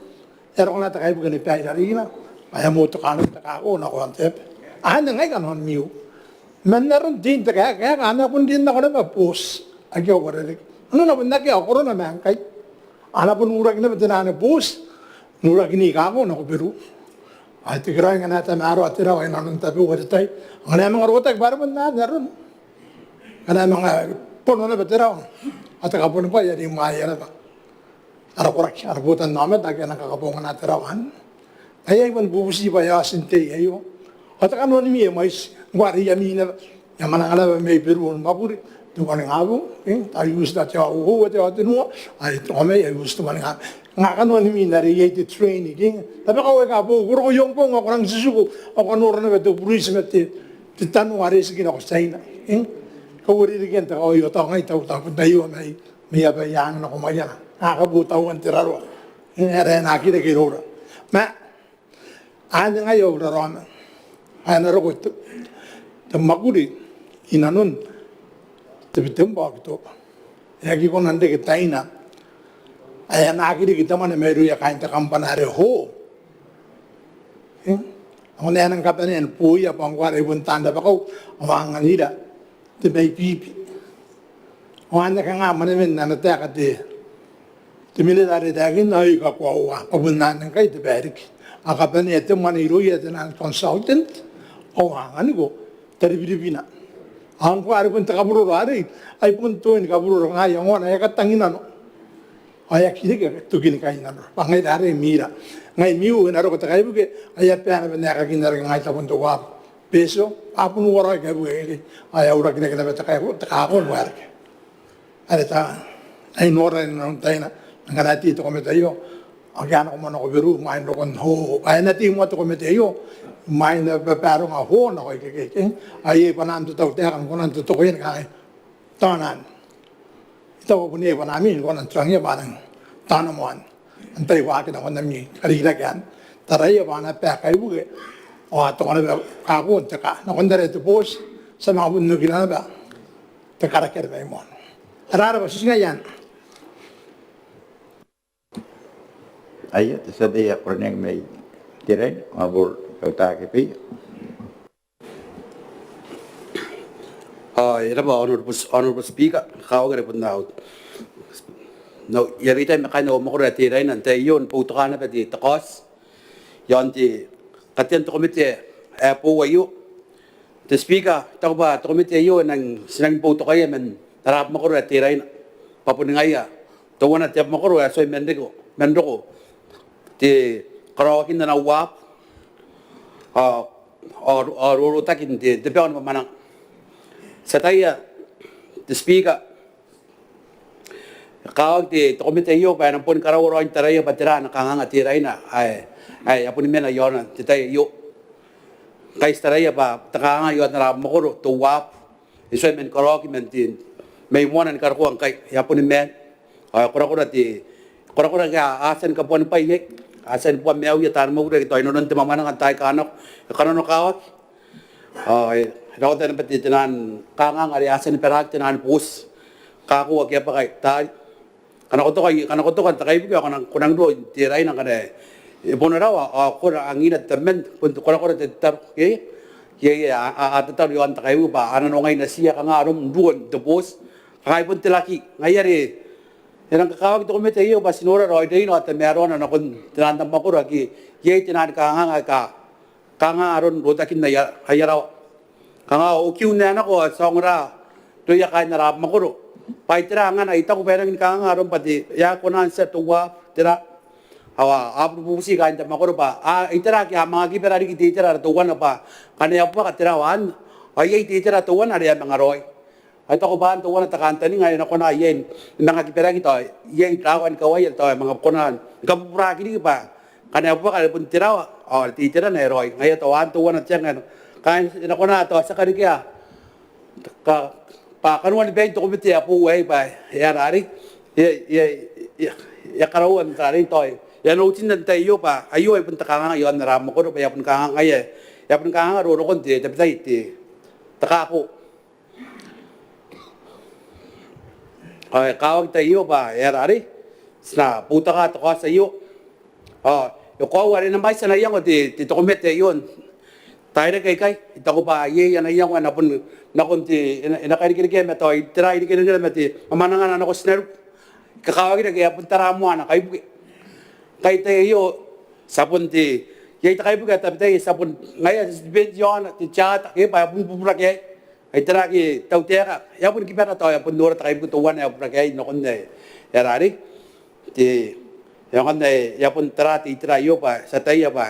E a roko naba te kaibuke ni bae i rarina. Bwa e a motoka naba te kako nako aon te aba. Anne ngai kanoan miu. Man aron tein te kaeka, kaeka anne a bon rin nako naba booti. Akea uarereke. Nanona bon akea korona ma ngkai. A na bon uraki naba te nano ni booti n uraki ni kako nako Beru. Ao e tikiraoi ngkana e tamaroa te rawa inanon tabeua te tai. Ngkana e a manga rotaki bwa are bon anne aron. Ngkana e a manga bono naba te rawa ao te kabuanibwai are imwaia naba ara koraki, ara botannaomata ake a nang kakabongana te rawa anne. Ai ai bon bubuti bwa e a oti n tei aio. Ao te kanoan ami e mwaiti ngkoa are ami naba, I a mwananga naba mai Beru ni mwakuri n te uaningabong, e, tao I uti tao te aoa uoua, te aoa tenua, ai tao mai I uti te uaningabong. Nga kanoan ami n are iai te training, e. Tabekau aika boou, ko roko i Hong Kong ao ko nang titiku ao ko nora naba te buriti ma te, te tano are e tiki nako Tiaina, e. Kauarerekean te kawai ao tao ngai tao, tao bon taiaoka mai mai abaia anne nako Maiana. A kabuta uan te raroa. E, are e na aki reke iroura. Ma anne ngaia au raraoma. Ae e na roko te, te mwakuri inanon Tebetembwa, Okitoba. E aki kona n reke taina ae e na aki riki te mwane mairouia kaain te kambana are hoo. E? Ao ngkana e nang kabanea ni boia bwa ngkoa are ai bon taan rabakau ao a anganira te maibibi. Ao anne kanga mwanemen ana taeka te, te minita are e taekinna ao I kakoaua bwa bon anne ngkai te bae riki. A kabanea te mwane irouia te nano ni consultant ao a anganiko taribiribina. Ao ngkoa are bon te kaburoro arei, ai bon toin kaburoro ngai, ao ngkoa e a katangi nano. Ao e aki reke tokin kainnano. Bwa ngaira arei mira. Ngai miu e na roko te kaibuke, ao e a bae naba n aekakin are ngai tabon te uabu. Betio, a bon uara aika e buekaki, ao e a urakinaki naba te kako, te kako ni waerake. Are tao, ai nora inanon taina, ngkana e tei te komete aio, ao ngke a nako moa nako Beru, imwain rokon hoo, ao e na tei moa te komete aio, imwain babaronga hoo nako ikekei, ao iai bwanaan te tautaeka, ngkana e totokoia ni kangai. Tao anne. I taku bon iai bwanaami ni kona n tuangiia bwa a nang tano moa anne. Antai waaki nakon ami karikirake anne. Taraia bwa a na bae kaibuke ao a toka naba kakoan te kaa. Nakon taraia te booti, ti a manga bon okira naba te karaki are mai moana. Ara, ara bwa ti ngaia anne. Aio, te tia tei ae koroneaki mai Teraina, ao bwa e kautaki bwa e a. Ao e rab'a Honourable, Honourable Speaker, kakawaki are bon au, nao, I a reitai ma kaain au mwakoro ae Teraina n te tai aio ni boutokaa naba te, te kaoti iaon te katean te komete ae boou aio. Te Speaker, I taku bwa te komete aio e nang, ti nang boutokaia man ara mwakoro ae Teraina. Bwa boni ngaia teuana te mwakoro ae tuai man roko, man roko te karaoakin ana uabu ao, ao, ao rorotakin te, te bao ni mamananga. Ti ataia, te Speaker, e kakawaki te, te komete aio bwa e na boni karaua raoi n taraia bwa tera ana kanganga Teraina ae, ae e a boni mena iaona n te tai aio. Ngkai ti taraia bwa te kanganga iaon ara mwakoro, te uabu, e tuai man karaoaki man te, mai moana ni karokoa ngkai, e a boni maan. Ao e korakora te, korakora ngkai a, a tia ni kabuanibwai iai, a tia ni bua maiuia taani mwakuri ake tao inanon te mamananga n taai aika nako, e kananokawaki. Ao e rawata naba te, te nano ni kanganga are a tia ni baraaki te nano ni booti. Kako ake a bwaka i taari. Ngkana ko toka, ngkana ko toka n te kaibuke ao ko nang, ko nang roko n Teraina ngkana e bono rawa ao ko kona n angina te taman, bon te korakora te tataro, ke? Iai, iai, a, a, a tataro iaon te kaibuke bwa a nanongai natiia kanga arom n ruo n te booti. Kanga ai bon te laki. Ngaia are e nang kakawaki te komete aio bwa ti nora raoi raina ao tamaroana nakon te nano n mwakoro ake iai te nano ni kanganga aika kanga aron rotakin aia, aia rawa. Kanga o kiu n ae nako ao ti a ongora irouia kaain ara mwakoro bwa ai tera angana. I taku bwa e rangi ni kanganga aron bwa te, e a kona n tia te uabu, tera. Ao a, a bubuti kaain te mwakoro bwa a, ai tera ake a manga kibara riki te itera ara teuana bwa ngkana e a buaka te rawa anne ao iai te itera teuana are e a manga raoi. Ao I taku bwa anne teuana te kantaninga ae e na kona iai ni manga kibaraki tao iai rawa ni kawaia tao e manga kona ni kabuburaki riki bwa ngkana e buaka are bon te rawa ao te iterana e raoi. Ngaia tao anne teuana te anga ae e na kona tao ti a karekea bwa kanoan bain te komete ae boou aei bwa e aera arei, e, e, e, e a karaoa n tarai tao e a noutinna n te tai aio bwa aio ai bon te kanganga iaon ara mwakoro bwa e a boni kanganga, e a boni kanganga rorokon te, tabetai te, te kako. Ao e kakawaki te tai aio bwa e aera arei, ti na boutoka te kaoti aio. Ao e koaua are e na mwaiti ana iango te, te komete aio n tairake aikai, I taku bwa iai ana iango ae na bon nakon te, e na, e na kairekerekea ma tao tera, irekerekea ma te mwamwananga nako tinaniku. Kakawakira ke e a bon tara moa ana kaibuke. Ngkai te tai aio ti a bon te, iai te kaibuke ae tabetai ti a bon, ngaia ti a bon depend iaona te charter ke bwa e a bon bubura ke ai tera ke tautaeka, e a bon kibara tao e a bon nora te kaibuke teuana e a bubura ke ai nakon ae, e a rarei te, e aonga n ae e a bon tara te itera aio bwa ti ataia bwa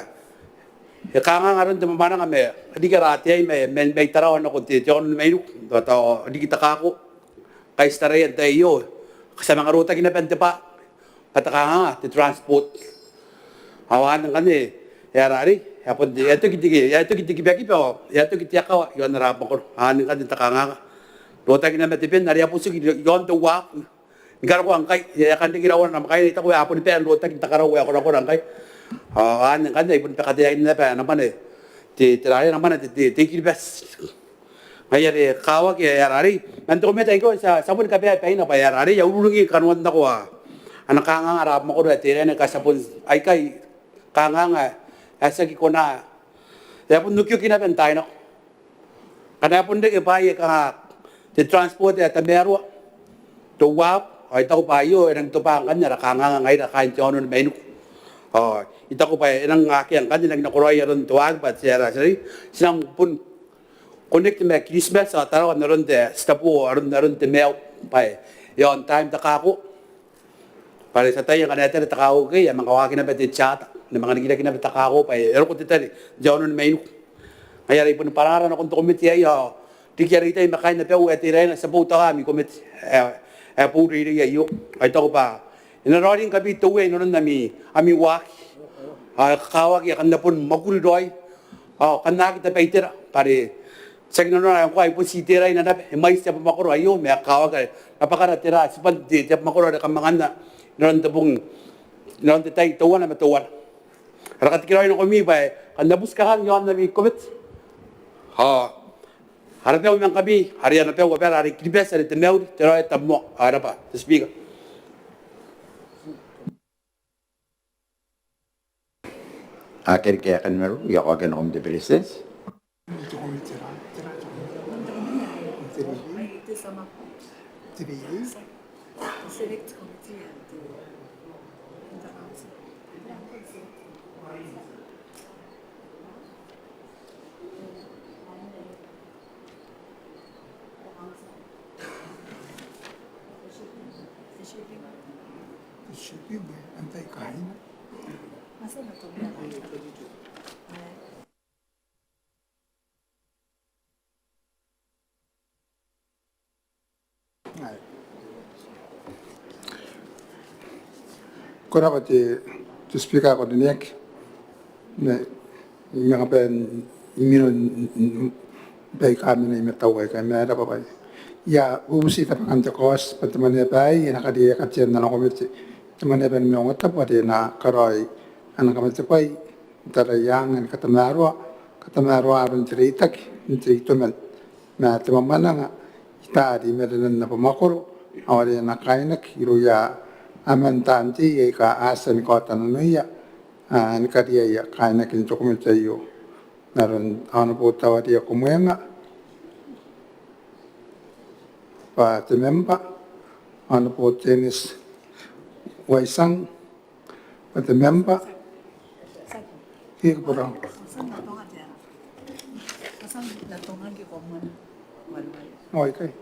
e kanganga aron te mwamwananga ma riki ara ataei mai, mai, mai Tarawa nako te, te aono ni Mainiku, tao, tao riki te kako. Ngkai ti taraia n tai aio ti a manga rotaki naba n te bwa, bwa te kanganga, te transport. Ao anne ngkanne, e a rarei, e a bon te, e a toki te, e a toki te kibakiba, e a toki te akawa iaon ara abamwakoro. Anne ngkanne te kanganga. Rotaki naba te ben are e a bon toki iaon te uaabu ni karokoa ngkai, e a kan reke rawan namwakaina. I taku ae a boni bae n rotaki n te karau ae korakora ngkai. Ao anne ngkanne ai boni bakateain naba ae na mwane te, te rarei, na mwane te, te, te I-Kiribati. Ngaia are e kakawaki, e a rarei, man te komete aio ti a, ti a boni kabaea baina bwa, e a rarei, a ururingi kanoan nako ana kanganga ara abamwakoro ae Teraina, ngkai ti a bon, aikai kanganga ae ti aki kona, e a bon okioki naba n taai nako. Ngkana e bon reke bwaai aika te transport ae tamaroa, te uaabu, ao I taku bwa aio e rangi n tobwa ngkanne ara kanganga ngaira kaain te aono ni Mainiku. Ao I taku bwa e rangi n akea ngkanne, e rangi n nakoraoi aron te waaki bwa ti a, ti a, ti nang bon connect ma Kiritimati ao Tarawa n aron te, ti tabo aron, aron te maiu bwa e on time te kako. Bwa are ti ataia ngkana e tare te kako ke e a manga waaki naba te charter, e na manga rikirake naba te kako bwa e roko te tare n te aono ni Mainiku. Ngaia are I boni bwara ara nakon te komete aei ao riki are I tai ma kaain abau ae Teraina, ti a boutaua ami komete ae, ae boou n reirei aio. Ao I taku bwa e na raoiroi ngkami te Uea inanon ami, ami waaki. Ao e kakawaki ae kam na boni mwakuri raoi ao kam na aki tabaitera, bwa are tiaki nanona ngkoa, ai bon ti Teraina naba, e mwaiti te abamwakoro aio, ma e kakawaki ae rabakara tera, tibwan te, te abamwakoro are kam anganna inanon te bong, inanon te tai teuana ma teuana. Ara katekeraoi nakoimi bwa kam na buti kakang iaon ami komete. Ao ara bau ma ngkami, are ana bau abara are Kiribati are te mauri, te raoi, te tabomoa. Ao e rabwa te Speaker. Akea riki aekan maroro, I a kaokia nakon te Beretitenti. Ko rabwa te, te Speaker ae ko rineaki. N na manga bae n mino n, n, n baika mena i matau aikai, ma e rabwa bwa I a bubuti tabekan te kaoti bwa te Mwaneaba aei e na kariaia katean ana komete, te Mwaneaba ni Maungatabu, are e na karaoi ana kamatebwai n taraia anga ni katamaroa, katamaroa aron te reitaki n te itoman ma te mwamwananga i taari i marenan abamwakoro, ao are e na kainaki irouia aman taan tei aika a tia ni kaota nanoia, a, ni kariaia kainakin te komete aio. N aron Honourable Tawaria Komwenga bwa te member, Honourable Dennis Waisang bwa te member. Ke ko bora. Ao aikai.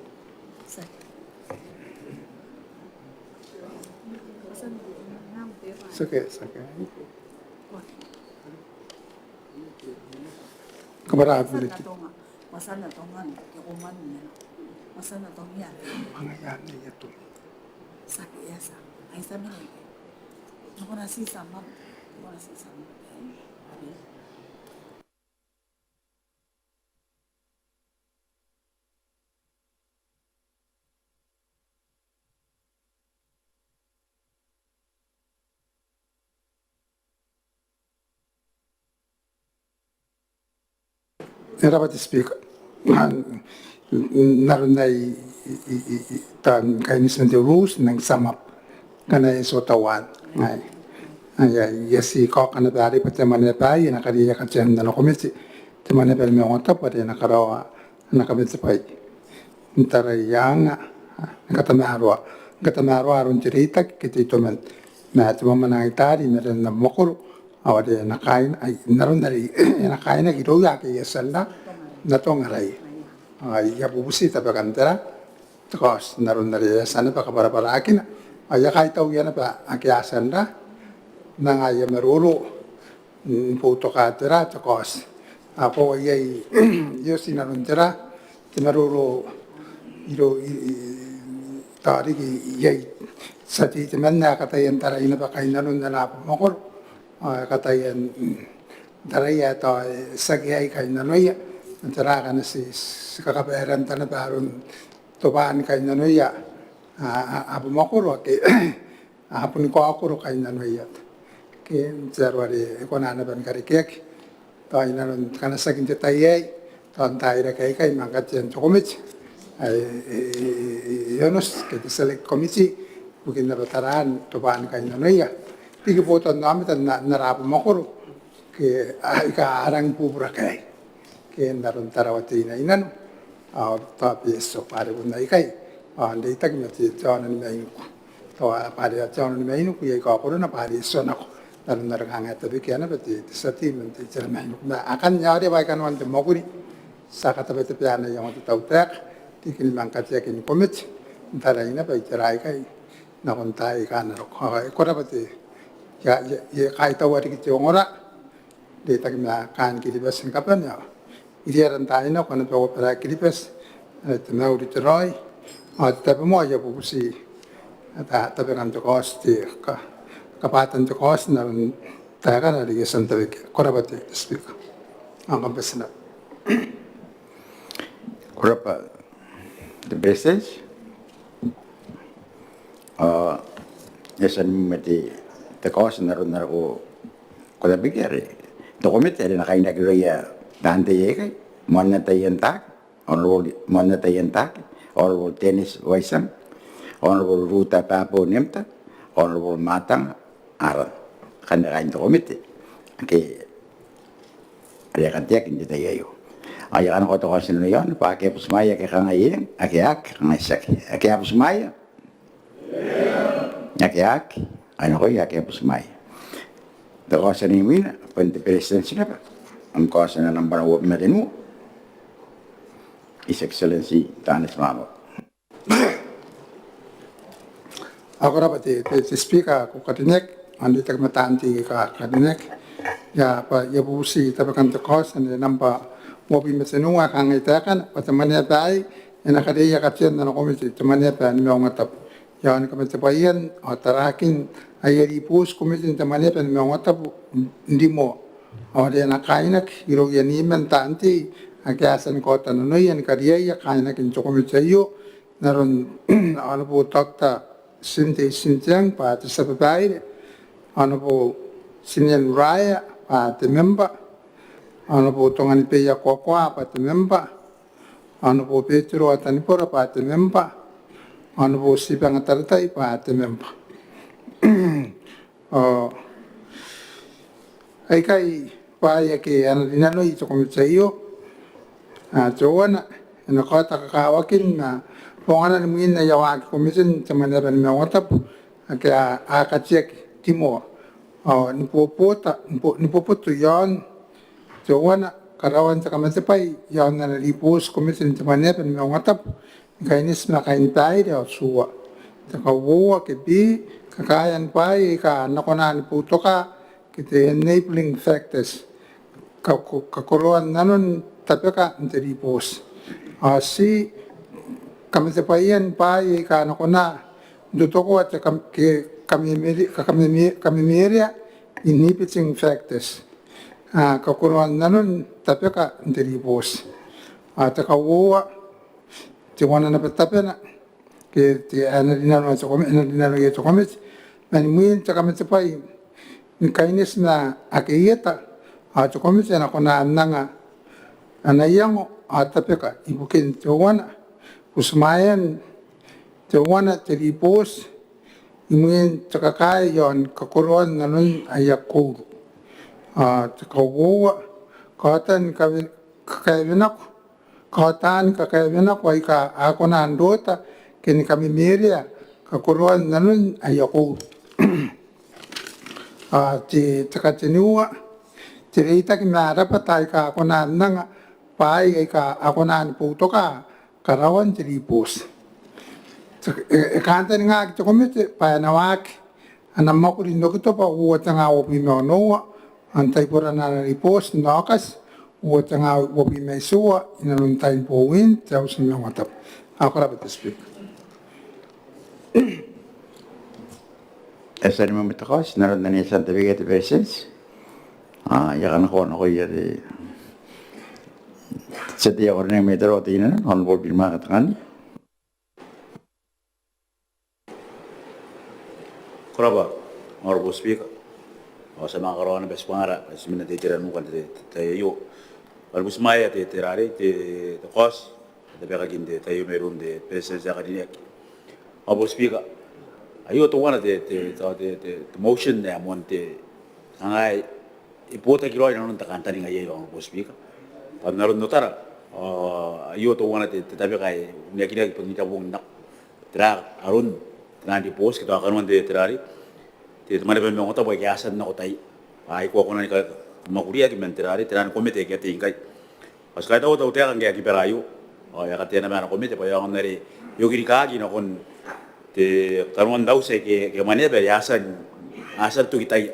Tiaki, tiaki. Kabwara a buleti. E rabwa te Speaker. N aron ae I, I, I, I, taan kaineti man te rules, N nang sum up ngkana e oti tauan. Ai, ai, ai, I a tii kaoka naba arei bwa te Mwaneaba aei e na kariaia katean ana komete te Mwaneaba ni Maungatabu are e na karaoa ana kamatebwai n taraia anga ni katamaroa, ni katamaroa aron te reitaki ke te itoman ma te mwamwananga i taari i marenan abamwakoro ao are e na kaaina, ai, n aron are e na kaainaki irouia ake a tia n ra n atonga raoi. Ao I a bubuti tabekan te ra te kaoti n aron are e a tia naba kabwarabwarakina ao I a kaitauia naba ake a tia n ra n anga aia maroro ni boutoka te ra te kaoti. Ao koaua iai, I oti n aron te ra te maroro irou, i, i, tao riki iai tia tei temanna ae kataia n tarai naba kainnanon ana abamwakoro ao e kataia n taraia ae tao e tiaki iai kainnanoia. Ma tera ngkana ti, ti kakabaeranta naba aron tobwaan kainnanoia a, a, abamwakoro ake a boni kaokoro kainnanoia ke n te aro are e kona naba ni karekeaki. Tao inanon kanatiakin te tai aei tao n tairake aikai man katean te komete ae e, e, e, e onoti ke te select committee ibukin naba taraan tobwaan kainnanoia riki botannaomata n ara abamwakoro ke aika a rangi bubura kaai ke n aron Tarawa Teinainano ao tao Betio bwa are bon aikai ao n reitaki ma te, te aono ni Mainiku. Tao bwa are te aono ni Mainiku iai kaokorona bwa are e tionako n aron are kanga e tabekia naba te, te tia tei man te itera Mainiku. Ma akanne ao are bwa i kanoan te mwakuri ti a katabetabeana iango te tautaeka riki ni manga kateaki ni komete n tarai naba itera aikai nakon taai aika a na roko. Ao ko rabwa te, I a, I a, I a kaitaua riki te ongora n reitaki ma kaain Kiribati ni kabane ao iriaran taai nako ana bau abara Kiribati ae te mauri te raoi ao te tabomoa. I a bubuti tabekan te kaoti, te ka, kabwatan te kaoti n aron taekana are I a tia n tabekia. Ko rabwa te, te Speaker. Ao kam bati n rabwa. Ko rabwa te Beretitenti. Ao e a tia ni mate te kaoti n aron are ko, ko tabekia are te komete are e na kainaki irouia taan tei aikai, moan ana tai n taaki, Honourable, moan ana tai n taaki, Honourable Dennis Waisang, Honourable Ruta Babo Nemta, Honourable Matang Aran. Kanga kaain te komete ake are a kateaki n te tai aio. Ao I a kanakoa te kaoti nanoia bwa ake a butimwaea ake a kangai eng, ake a aki kangai tiaki. Ake a butimwaea? Ake a aki? Ai nakoia ake a butimwaea. Te kaoti are imwina bon te Beretitenti naba, am kaoti ae nambwa uabwi ma tenua, His Excellency Taneti Maamau. Ao ko rabwa te, te, te Speaker ae ko karineaki, ao n reitaki ma taan tei aika karineaki, I a, bwa I a bubuti tabekan te kaoti ae nambwa uabwi ma tenua ae kangai taekana bwa te Mwaneaba aei e na kariaia katean ana komete te Mwaneaba ni Maungatabu iaoni kamatebwaian ao tarakin aia ribooti komitin te Mwaneaba ni Maungatabu n rimoa ao are e na kainaki irouia niman taan tei ake a tia ni kaota nanoia ni kariaia kainakin te komete aio n aron Honourable Doctor Tinte Itinteang bwa te tia babaire, Honourable Tinian Uraea bwa te membwa, Honourable Tonganibeia Koakoa bwa te membwa, Honourable Betero Atanibora bwa te membwa, Honourable Tibanga Taratai bwa te membwa. Ao aikai bwaai ake a na rinanoi te komete aio. Ao teuana, e na kaota kakawakin ma bonganan mwin aia waaki komitin te Mwaneaba ni Maungatabu ake a, a kateaki rimoa ao ni bobota, ni bo, ni boboto iaon teuana, karaoan te kamatebwai iaon ana ribooti komitin te Mwaneaba ni Maungatabu ni kaineti ma kainibaire ao tua. Te kauoua ke B, kakaean bwaai aika a na kona ni boutoka ke te enabling factors, ka, kakoroan nanon tabeka n te ribooti. Ao C, kamatebwaian bwaai aika a na kona n totokoa te kam, ke kamemere, ka, kameme, kamemerea, inhibiting factors, a, kakoroan nanon tabeka n te ribooti. Ao te kauoua, teuana naba tabena, ke te, a na rinanoa te komete, a na rinanoia te komete man imwin te kamatebwai ni kaineti ma ake i eta, ao te komete e na kona n anga ana iango ao tabeka ibukin teuana, butimwaean teuana te ribooti imwin te kakae iaon kakoroan nanon aia kouru. Ao te kauoua, kaotan kakaewenako, kaotan kakaewenako aika a kona n rota ke ni kamemerea kakoroan nanon aia kouru. Ao te, te kateniua, te reitaki ma rabwata aika a kona n anga bwaai aika a kona ni boutoka karaoan te ribooti. E, e kantaningaaki te komete bwa e na waaki ana mwakuri n Okitoba uoua tenga uabwi ma onoua, ao n taiborana ana ribooti n Aokati uoua tenga uabwi ma itiua, inanon tain bowin te Auti ni Maungatabu. Ao ko rabwa te Speaker. E a tia ni mwaiti te kaoti n aron ane e a tia n tabekia te Beretitenti. Ao I a kanakoa nakoia te tia tei ae karineaki mai Tarawa Teinainano, Honourable Birimaka Tekanne. Ko rabwa Honourable Speaker. Ao ti a manga karaoa naba tibwangara bwa ti mena n te itera n nukan te, te, te tai aio. Ao I butimwaea te, te rarei, te, te kaoti ae tabekaki n te tai aio mairoun te Beretitenti ae karineaki. Honourable Speaker, aio teuana te, te, te, te, te motion ae moan te kangai e botaki raoi inanon te kantaninga iai, Honourable Speaker. Bwa n aron otara, ao aio teuana te, te tabeka ae uneakinaki bon n tabong nako. Tera aron, tera n ribooti ke tao kanoan te, te rarei, te, te Mwaneaba ni Maungatabu aike a tia n nako tai. Bwa aikoa a kona ni kamwakuriaki man te rarei, tera ni komete aike a tei ngkai. Ao ti kaitaua te tautaeka ngke e aki bwara aio. Ao e a katea naba ana komete bwa e aonga n are e okirikaki nakon te kanoan auti aike, aike mwaneaba are a tia n, a tia n toki taia.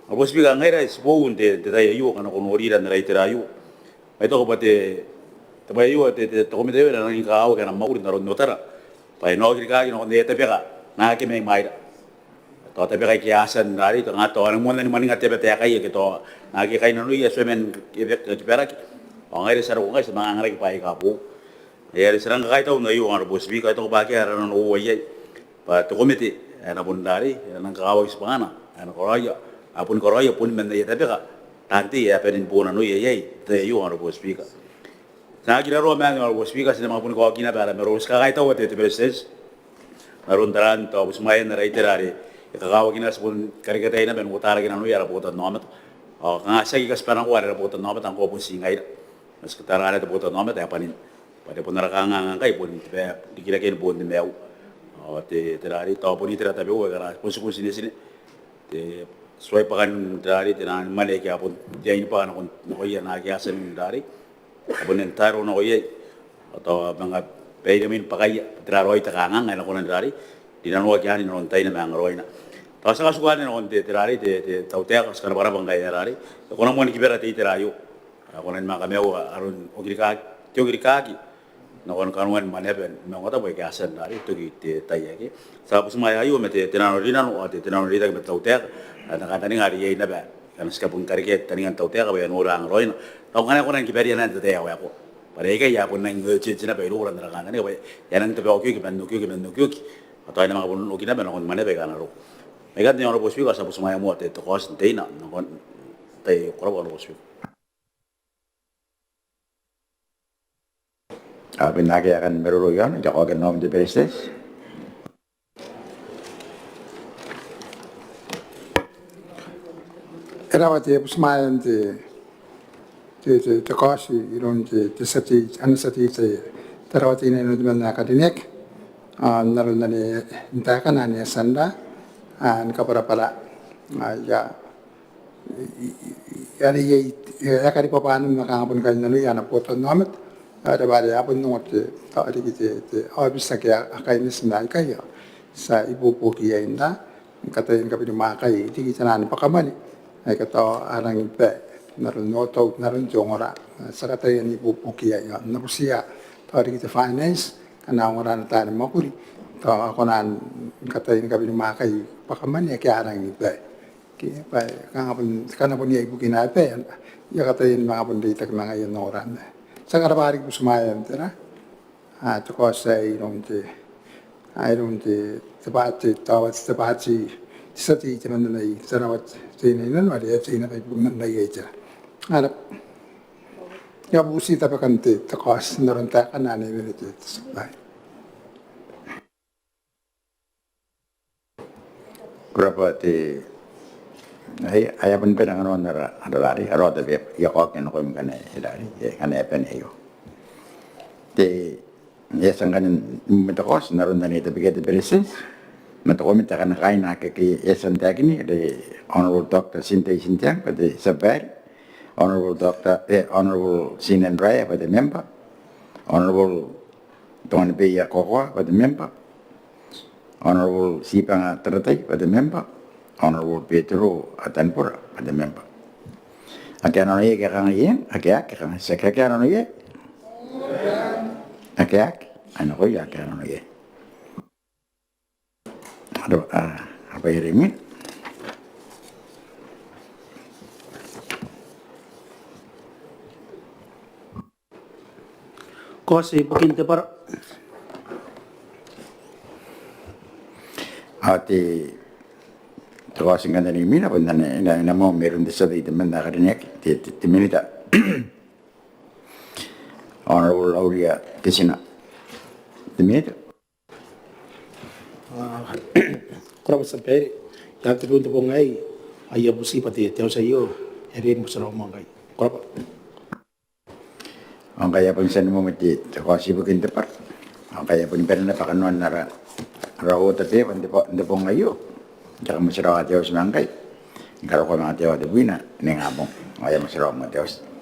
Honourable Speaker, ngaira ti boou n te, te tai aio, ngkana ko norira n ara itera aio. Ma I taku bwa te, te bwai aio, te, te, te komete aio e na nangi kakawaki ana mwakuri n aron otara bwa e na okirikaki nakon aia tabeka naake mai mwaira. Tao tabeka aike a tia n rarei, tao nga tao a nang moanna ni mwaninga te aba taekaia ke tao naake kainnanoia, e tuai man kibaraki. Ao ngaira ti a roko ngkai ti a manga anganaki bwaai aika boou. Ngaia are ti a nang kakaitau n aio, Honourable Speaker, I taku bwa akea ara nano uoua iai. Bwa te komete ae e na bon rarei, e na nang kakawaki tibwangana ae e na karaoia, a boni karaoia boni man aia tabeka taan tei ae a bane ni bo nanoia iai n te tai aio, Honourable Speaker. Ti na aki raroa ma anne, Honourable Speaker, ti na manga boni kaoki naba ara maroro. Ti kakaitaua te, te Beretitenti n aron taraan tao butimwaean ara itera are e kakawaki naba, ti bon karekea tai naba n uotaraki nanoia ara botannaomata. Ao kanga ti aki katibwangara ara botannaomata ngkoa, bon ti ngaira. Ma ti katara ara botannaomata ae bwanin, bwa are bon ara kanganga ngkai bon te bwai ae rikiraken boon te maiu. Ao te, te rarei, tao bon itera tabeua aika a na bon tiku n tinetine. Te, tuai bwakan te rarei, te nang mwane aike a bon riai ni bwaka nakon, nakoia naake a tia n rarei, a bon entitle nako iai. Ao tao manga baira mwin bwakaia, tera raoi te kanganga ae e na kona n rarei, rinanoaki anne inanon taina ma angaraoina. Tao ti a katikua anne nakon te, te rarei, te, te tautaeka, ti kanabwarabwa ngkai e rarei, e kona moa ni kibara te itera aio. A kona ni manga kamaiua aron okirikaki, te okirikaki nakon kanoan Mwaneaba ni Maungatabu aike a tia n rarei, toki te tai aike. Ti a butimwaea aio ma te, te nanorinano ao te, te nanoreitaki ma te tautaeka. Ao n na kantaninga are iai naba, ngkana ti a bon karekea taningan tautaeka bwa e a nora angaraoina. Tao ngkana e kona ni kibaria naba n te tai ae waekoa. Bwa are aikai a bon nangi urgent naba iroura n ara kantaninga bwa e a nangi tabeokioki man okioki man okioki. Ao tao e na manga bon oki naba nakon mwaneaba aika a na roko. Mai ikai anne, Honourable Speaker, ao ti a butimwaea moa te, te kaoti n teina nakon tai. Ko rabwa, Honourable Speaker. A bane akea ae kan maroro iaona, I a kaokia nanom te Beretitenti. E raba te butimwaean te, te, te, te kaoti iroun te, te tia tei, ana tia tei te Tarawa Teinainano temanna ae karineaki. Ao n aron anne n taekana anne e a tia n ra, a, ni kabwarabwara. A, ia, i, i, i, are iai, e a karibwabwa naba ma kanga boni kainnanoia ana botannaomata. Ao e raba are a bon ongo te, tao riki te, te aobiti ake a, a kaineti n aikai. Ao ti a ibuobuoki iai n ra, ni kataia ni kabirimwaakai riki taiani bwakamwane aika tao a rangi ni bae n aron otau, n aron te ongora. Ti a kataia n ibuobuoki iai. Ao n na butiia tao riki te finance, ngkana a ongora ana taani mwakuri, tao a kona ni kataia ni kabirimwaakai bwakamwane ake a rangi ni bae. Ke, bwa e kanga bon, kanga bon iai bukina ae bae, I a kataia ni manga bon reitaki ma ngaia n ongora anne. Ti a karabwa riki butimwaean te ra, a, te kaoti aei iroun te, a, iroun te, te bwa-, te, tao, te bwati, te tia tei temanna mai Tarawa Teinainano are e a tei naba ibukin maiai te ra. Ara, I a bubuti tabekan te, te kaoti n aron taekana anne, te, te supply. Ko rabwa te, Ai, ai a bon bane ngkana ara, ara rari, ara otabeba, I a kaokia nakoim ngkana e rari, e, ngkana e bane aio. Te, e a tia ngkanne n mate kaoti n aron anne te Tabiteuea te Beretitenti, ma te komete akana kaaina ake, ake e a tia n taekinna, te Honorable Doctor Tinte Itinteang, bwa te tia babaire, Honorable Doctor, e, Honorable Tinan Raea, bwa te member, Honorable Tonganibeia Kokoa, bwa te member, Honorable Tibanga Taratai, bwa te member, Honorable Betero Atanibora, bwa te member. Akea nanoia ae kangai eng? Akea, akea, kangai tiaki. Akea nanoia? Akea, akea. Ai nakoia aika a nanoia. Aro, a, a bwai are imwina. Kaoti ibukin te bwara. Ao te, te kaoti ngkanne are imwina, bon anne, e na, e na moa mairoun te tia tei temanna ae karineaki, te, te, te minita. Honorable Auria Ketina. Te minita. A, ko rabwa te tia babaire. Iai te bong, te bong aei, aia bubuti bwa te, te auti aio e riai ni motirawa moa ngkai. Ko rabwa. Ao ngkai e a bon tia ni moa te, te kaoti ibukin te bwara. Ao ngkai e a boni bane naba kanoan ara, ara otabeba n te bo-, n te bong aio. Te kamotirawa te auti ma ngkai. Ni karokoa ma te aoa tebwina n ingabong. Ao e a motirawa moa te auti.